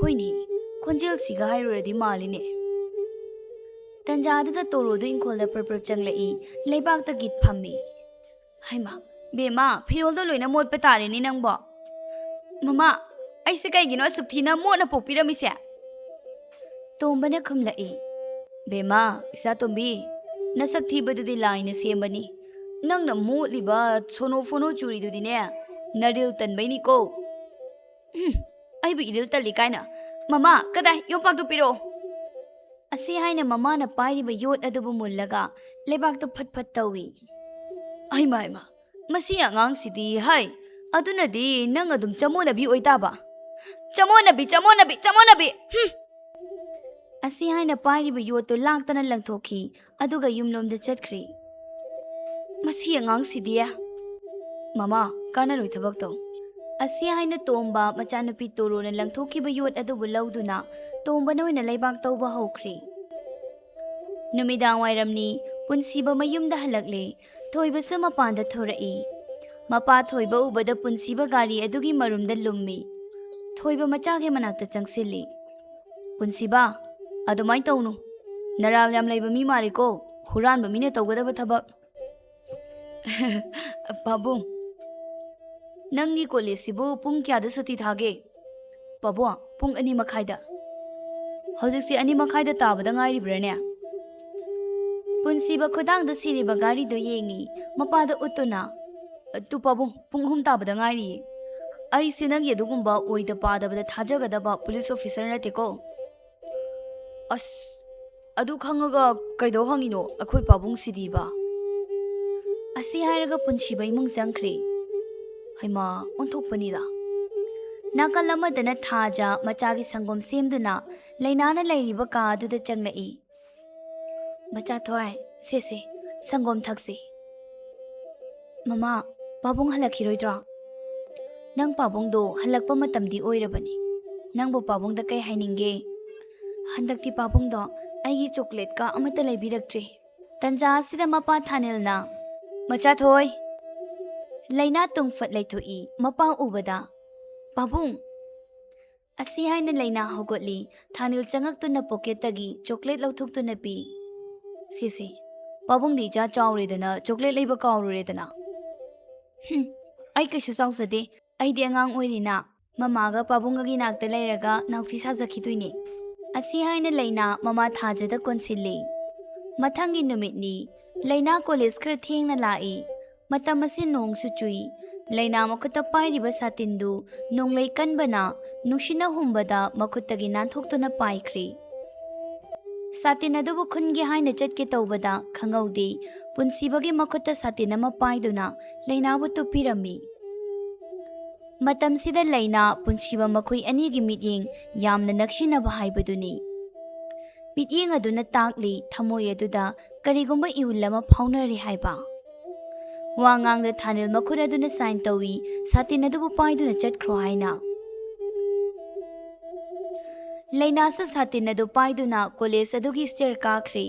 "ꯍꯣꯏꯅꯦ, ꯈꯣꯟꯖꯦꯜꯁꯤꯒ ꯍꯥꯏꯔꯨꯔꯗꯤ ꯃꯥꯜꯂꯤꯅꯦ꯫" ꯇꯟꯖꯥꯗꯨꯗ ꯇꯣꯔꯣꯗꯨ ꯏꯪꯈꯣꯜꯗ ꯄ꯭ꯔꯞ ꯄ꯭ꯔꯞ ꯆꯪꯂꯛꯏ, ꯂꯩꯕꯥꯛꯇ ꯒꯤꯠ ꯐꯝꯃꯤ꯫ "ꯍꯩꯃꯥ, ꯕꯦꯝꯃ, ꯐꯤꯔꯣꯜꯗꯣ ꯂꯣꯏꯅ ꯃꯣꯠꯄ ꯇꯥꯔꯦꯅꯦ ꯅꯪꯕꯣ꯫" "ꯃꯃꯥ, ꯑꯩꯁꯦ ꯀꯩꯒꯤꯅꯣ ꯑꯁꯨꯛ ꯊꯤꯅ ꯃꯣꯠꯅ ꯄꯣꯛꯄꯤꯔꯝꯃꯤꯁꯦ?" ꯇꯣꯝꯕꯅ ꯈꯨꯝꯂꯛꯏ, "ꯕꯦꯝꯃ, ꯏꯆꯥ ꯇꯣꯝꯕꯤ, ꯅꯁꯛ ꯊꯤꯕꯗꯨꯗꯤ ꯂꯥꯏꯅ ꯁꯦꯝꯕꯅꯤ꯫ ꯅꯪꯅ ꯃꯣꯠꯂꯤꯕ ꯁꯣꯅꯣ ꯐꯣꯅꯣ ꯆꯨꯔꯤꯗꯨꯗꯤꯅꯦ, ꯅꯔꯤꯜ ꯇꯟꯕꯩꯅꯤꯀꯣ꯫" "ꯎꯝ, ꯑꯩꯕꯨ ꯏꯔꯤꯜ ꯇꯜꯂꯤ ꯀꯥꯏꯅ꯫ ꯃꯃꯥ, ꯀꯗꯥꯏ? ꯌꯣꯝꯄꯥꯛꯇꯨ ꯄꯤꯔꯛꯑꯣ꯫" ꯑꯁꯤ ꯍꯥꯏꯅ ꯃꯃꯥꯅ ꯄꯥꯏꯔꯤꯕ ꯌꯣꯠ ꯑꯗꯨꯕꯨ ꯃꯨꯜꯂꯒ ꯂꯩꯕꯥꯛꯇꯨ ꯐꯠ ꯐꯠ ꯇꯧꯏ꯫ "ꯍꯩꯃꯥ, ꯍꯩꯃꯥ, ꯃꯁꯤ ꯑꯉꯥꯡꯁꯤꯗꯤ ꯍꯥꯏ, ꯑꯗꯨꯅꯗꯤ ꯅꯪ ꯑꯗꯨꯝ ꯆꯃꯣꯠꯅꯕꯤ ꯑꯣꯏꯇꯥꯕ꯫ ꯆꯃꯣꯠꯅꯕꯤ, ꯆꯃꯣꯠꯅꯕꯤ, ꯆꯃꯣꯠꯅꯕꯤ! ꯍꯨꯝ!" ꯑꯁꯤ ꯍꯥꯏꯅ ꯄꯥꯏꯔꯤꯕ ꯌꯣꯠꯇꯨ ꯂꯥꯛꯇꯅ ꯂꯪꯊꯣꯛꯈꯤ, ꯑꯗꯨꯒ ꯌꯨꯝꯂꯣꯝꯗ ꯆꯠꯈ꯭ꯔꯦ꯫ "ꯃꯁꯤ ꯑꯉꯥꯡꯁꯤꯗꯤ"꯫ "ꯃꯃꯥ, ꯀꯥꯟꯅꯔꯣꯏ ꯊꯕꯛꯇꯣ꯫" ꯑꯁꯤ ꯍꯥꯏꯅ ꯇꯣꯝꯕ ꯃꯆꯥꯅꯨꯄꯤ ꯇꯣꯔꯣꯅ ꯂꯪꯊꯣꯛꯈꯤꯕ ꯌꯣꯠ ꯑꯗꯨꯕꯨ ꯂꯧꯗꯨꯅ ꯇꯣꯝꯕꯅ ꯑꯣꯏꯅ ꯂꯩꯕꯥꯛ ꯇꯧꯕ ꯍꯧꯈ꯭ꯔꯦ꯫ ꯅꯨꯃꯤꯗꯥꯡ ꯋꯥꯏꯔꯝꯅꯤ, ꯄꯨꯟꯁꯤꯕ ꯃꯌꯨꯝꯗ ꯍꯜꯂꯛꯂꯦ꯫ ꯊꯣꯏꯕꯁꯨ ꯃꯄꯥꯟꯗ ꯊꯣꯔꯛꯏ꯫ ꯃꯄꯥ ꯊꯣꯏꯕ ꯎꯕꯗ ꯄꯨꯟꯁꯤꯕ ꯒꯥꯔꯤ ꯑꯗꯨꯒꯤ ꯃꯔꯨꯝꯗ ꯂꯨꯝꯃꯤ꯫ ꯊꯣꯏꯕ ꯃꯆꯥꯒꯤ ꯃꯅꯥꯛꯇ ꯆꯪꯁꯤꯜꯂꯤ꯫ "ꯄꯨꯟꯁꯤꯕ, ꯑꯗꯨꯃꯥꯏꯅ ꯇꯧꯅꯨ꯫ ꯅꯔꯥꯜ ꯌꯥꯝ ꯂꯩꯕ ꯃꯤ ꯃꯥꯜꯂꯤꯀꯣ, ꯍꯨꯔꯥꯟꯕ ꯃꯤꯅ ꯇꯧꯒꯗꯕ ꯊꯕꯛ꯫" "ꯄꯥꯕꯨꯡ, "ꯅꯪꯒꯤ ꯀꯣꯂꯦꯖꯁꯤꯕꯨ ꯄꯨꯡ ꯀꯌꯥꯗ ꯁꯨꯇꯤ ꯊꯥꯒꯦ?" "ꯄꯥꯕꯨꯡ, ꯄꯨꯡ ꯑꯅꯤ ꯃꯈꯥꯏꯗ꯫" "ꯍꯧꯖꯤꯛꯁꯤ ꯑꯅꯤ ꯃꯈꯥꯏꯗ ꯇꯥꯕꯗ ꯉꯥꯏꯔꯤꯕ꯭ꯔꯥꯅꯦ?" ꯄꯨꯟꯁꯤꯕ ꯈꯨꯗꯥꯡꯗ ꯁꯤꯔꯤꯕ ꯘꯔꯤꯗꯣ ꯌꯦꯡꯉꯤ, ꯃꯄꯥꯗ ꯎꯠꯇꯨꯅ, "ꯇꯨ ꯄꯥꯕꯨꯡ, ꯄꯨꯡ ꯑꯍꯨꯝ ꯇꯥꯕꯗ ꯉꯥꯏꯔꯤꯌꯦ꯫ ꯑꯩꯁꯦ ꯅꯪꯒꯤ ꯑꯗꯨꯒꯨꯝꯕ ꯑꯣꯏꯗ ꯄꯥꯗꯕꯗ ꯊꯥꯖꯒꯗꯕ ꯄꯨꯂꯤꯁ ꯑꯣꯐꯤꯁꯔ ꯅꯠꯇꯦꯀꯣ꯫" "ꯑꯁ, ꯑꯗꯨ ꯈꯪꯉꯒ ꯀꯩꯗꯧ ꯍꯪꯉꯤꯅꯣ? ꯑꯩꯈꯣꯏ ꯄꯥꯕꯨꯡꯁꯤꯗꯤꯕ꯫" ꯑꯁꯤ ꯍꯥꯏꯔꯒ ꯄꯨꯟꯁꯤꯕ ꯏꯃꯨꯡ ꯆꯪꯈ꯭ꯔꯦ꯫ ꯍꯩꯃꯥ, ꯑꯣꯟꯊꯣꯛꯄꯅꯤꯗ꯫ ꯅꯥꯀꯜ ꯑꯃꯗꯅ ꯊꯥꯖ ꯃꯆꯥꯒꯤ ꯁꯪꯒꯣꯝ ꯁꯦꯝꯗꯨꯅ ꯂꯩꯅꯥꯅ ꯂꯩꯔꯤꯕ ꯀꯥ ꯑꯗꯨꯗ ꯆꯪꯂꯛꯏ꯫ "ꯃꯆꯥ ꯊꯣꯏ, ꯁꯦ ꯁꯦ, ꯁꯪꯒꯣꯝ ꯊꯛꯁꯤ꯫" "ꯃꯃꯥ, ꯄꯥꯕꯨꯡ ꯍꯜꯂꯛꯈꯤꯔꯣꯏꯗ꯭ꯔꯣ?" "ꯅꯪ ꯄꯥꯕꯨꯡꯗꯣ ꯍꯜꯂꯛꯄ ꯃꯇꯝꯗꯤ ꯑꯣꯏꯔꯕꯅꯤ꯫ ꯅꯪꯕꯨ ꯄꯥꯕꯨꯡꯗ ꯀꯩ ꯍꯥꯏꯅꯤꯡꯒꯦ?" "ꯍꯟꯗꯛꯇꯤ ꯄꯥꯕꯨꯡꯗꯣ ꯑꯩꯒꯤ ꯆꯣꯀ꯭ꯂꯦꯠꯀ ꯑꯃꯠꯇ ꯂꯩꯕꯤꯔꯛꯇ꯭ꯔꯦ꯫" ꯇꯟꯖꯥ ꯑꯁꯤꯗ ꯃꯄꯥ ꯊꯥꯅꯤꯜꯅ, "ꯃꯆꯥ ꯊꯣꯏ!" ꯂꯩꯅꯥ ꯇꯨꯡꯐꯠ ꯂꯩꯊꯣꯛꯏ꯫ ꯃꯄꯥ ꯎꯕꯗ, "ꯄꯥꯕꯨꯡ!" ꯑꯁꯤ ꯍꯥꯏꯅ ꯂꯩꯅꯥ ꯍꯧꯒꯠꯂꯤ꯫ ꯊꯥꯅꯤꯜ ꯆꯪꯉꯛꯇꯨꯅ ꯄꯣꯀꯦꯠꯇꯒꯤ ꯆꯣꯀ꯭ꯂꯦꯠ ꯂꯧꯊꯣꯛꯇꯨꯅ ꯄꯤ꯫ "ꯁꯤꯁꯦ, ꯄꯥꯕꯨꯡꯗꯤ ꯏꯆꯥ ꯆꯥꯎꯔꯦꯗꯅ ꯆꯣꯀ꯭ꯂꯦꯠ ꯂꯩꯕ ꯀꯥꯎꯔꯨꯔꯦꯗꯅ꯫" "ꯍꯨꯝ, ꯑꯩ ꯀꯩꯁꯨ ꯆꯥꯎꯖꯗꯦ꯫ ꯑꯩꯗꯤ ꯑꯉꯥꯡ ꯑꯣꯏꯔꯤꯅ ꯃꯃꯥꯒ ꯄꯥꯕꯨꯡꯒꯒꯤ ꯅꯥꯛꯇ ꯂꯩꯔꯒ ꯅꯥꯎꯊꯤ ꯁꯥꯖꯈꯤꯗꯣꯏꯅꯦ꯫" ꯑꯁꯤ ꯍꯥꯏꯅ ꯂꯩꯅꯥ ꯃꯃꯥ ꯊꯥꯖꯗ ꯀꯣꯟꯁꯤꯜꯂꯤ꯫ ꯃꯊꯪꯒꯤ ꯅꯨꯃꯤꯠꯅꯤ꯫ ꯂꯩꯅꯥ ꯀꯣꯂꯦꯖ ꯈꯔ ꯊꯦꯡꯅ ꯂꯥꯛꯏ꯫ ꯃꯇꯝ ꯑꯁꯤ ꯅꯣꯡꯁꯨ ꯆꯨꯏ꯫ ꯂꯩꯅꯥ ꯃꯈꯨꯠꯇ ꯄꯥꯏꯔꯤꯕ ꯁꯥꯇꯤꯟꯗꯨ ꯅꯣꯡꯂꯩ ꯀꯟꯕꯅ ꯅꯨꯡꯁꯤꯠꯅ ꯍꯨꯝꯕꯗ ꯃꯈꯨꯠꯇꯒꯤ ꯅꯥꯟꯊꯣꯛꯇꯨꯅ ꯄꯥꯏꯈ꯭ꯔꯦ꯫ ꯁꯥꯇꯤꯟ ꯑꯗꯨꯕꯨ ꯈꯨꯟꯒꯦ ꯍꯥꯏꯅ ꯆꯠꯀꯦ ꯇꯧꯕꯗ ꯈꯪꯍꯧꯗꯦ, ꯄꯨꯟꯁꯤꯕꯒꯤ ꯃꯈꯨꯠꯇ ꯁꯥꯇꯤꯟ ꯑꯃ ꯄꯥꯏꯗꯨꯅ ꯂꯩꯅꯥꯕꯨ ꯇꯨꯞꯄꯤꯔꯝꯃꯤ꯫ ꯃꯇꯝꯁꯤꯗ ꯂꯩꯅꯥ, ꯄꯨꯟꯁꯤꯕ ꯃꯈꯣꯏ ꯑꯅꯤꯒꯤ ꯃꯤꯠꯌꯦꯡ ꯌꯥꯝꯅ ꯅꯛꯁꯤꯟꯅꯕ ꯍꯥꯏꯕꯗꯨꯅꯤ꯫ ꯃꯤꯠꯌꯦꯡ ꯑꯗꯨꯅ ꯇꯥꯛꯂꯤ ꯊꯃꯣꯏ ꯑꯗꯨꯗ ꯀꯔꯤꯒꯨꯝꯕ ꯏꯍꯨꯜ ꯑꯃ ꯐꯥꯎꯅꯔꯦ ꯍꯥꯏꯕ꯫ ꯋꯥ ꯉꯥꯡꯗ ꯊꯥꯅꯤꯜ ꯃꯈꯨꯠ ꯑꯗꯨꯅ ꯁꯥꯏꯟ ꯇꯧꯏ, ꯁꯥꯇꯤꯟ ꯑꯗꯨꯕꯨ ꯄꯥꯏꯗꯨꯅ ꯆꯠꯈ꯭ꯔꯣ ꯍꯥꯏꯅ꯫ ꯂꯩꯅꯥꯁꯨ ꯁꯥꯇꯤꯟ ꯑꯗꯨ ꯄꯥꯏꯗꯨꯅ ꯀꯣꯂꯦꯖ ꯑꯗꯨꯒꯤ ꯁ꯭ꯇꯦꯌꯔ ꯀꯥꯈ꯭ꯔꯦ꯫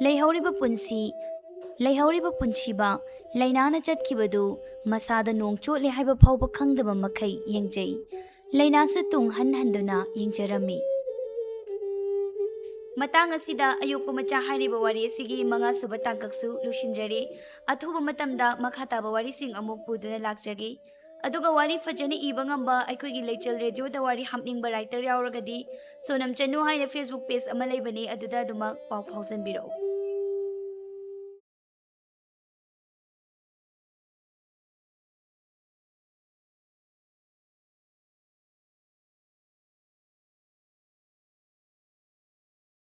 ꯂꯩꯍꯧꯔꯤꯕ ꯄꯨꯟꯁꯤ, ꯂꯩꯍꯧꯔꯤꯕ ꯄꯨꯟꯁꯤꯕ, ꯂꯩꯅꯥꯅ ꯆꯠꯈꯤꯕꯗꯨ ꯃꯁꯥꯗ ꯅꯣꯡ ꯆꯣꯠꯂꯦ ꯍꯥꯏꯕ ꯐꯥꯎꯕ ꯈꯪꯗꯕ ꯃꯈꯩ ꯌꯦꯡꯖꯩ꯫ ꯂꯩꯅꯥꯁꯨ ꯇꯨꯡ ꯍꯟ ꯍꯟꯗꯨꯅ ꯌꯦꯡꯖꯔꯝꯃꯤ꯫ ꯃꯇꯥꯡ ꯑꯁꯤꯗ ꯑꯌꯣꯛꯄ ꯃꯆꯥ ꯍꯥꯏꯔꯤꯕ ꯋꯥꯔꯤ ꯑꯁꯤꯒꯤ ꯃꯉꯥꯁꯨꯕ ꯇꯥꯡꯀꯛꯁꯨ ꯂꯣꯏꯁꯤꯟꯖꯔꯦ꯫ ꯑꯊꯨꯕ ꯃꯇꯝꯗ ꯃꯈꯥ ꯇꯥꯕ ꯋꯥꯔꯤꯁꯤꯡ ꯑꯃꯨꯛ ꯄꯨꯗꯨꯅ ꯂꯥꯛꯆꯒꯦ꯫ ꯑꯗꯨꯒ ꯋꯥꯔꯤ ꯐꯖꯅ ꯏꯕ ꯉꯝꯕ ꯑꯩꯈꯣꯏꯒꯤ ꯂꯩꯆꯜ ꯔꯦꯗꯤꯑꯣꯗ ꯋꯥꯔꯤ ꯍꯥꯞꯅꯤꯡꯕ ꯔꯥꯏꯇꯔ ꯌꯥꯎꯔꯒꯗꯤ, ꯁꯣꯅꯝ ꯆꯅꯨ ꯍꯥꯏꯅ Facebook ꯄꯦꯖ ꯑꯃ ꯂꯩꯕꯅꯦ, ꯑꯗꯨꯗ ꯑꯗꯨꯃꯛ ꯄꯥꯎ ꯐꯥꯎꯖꯟꯕꯤꯔꯛꯎ꯫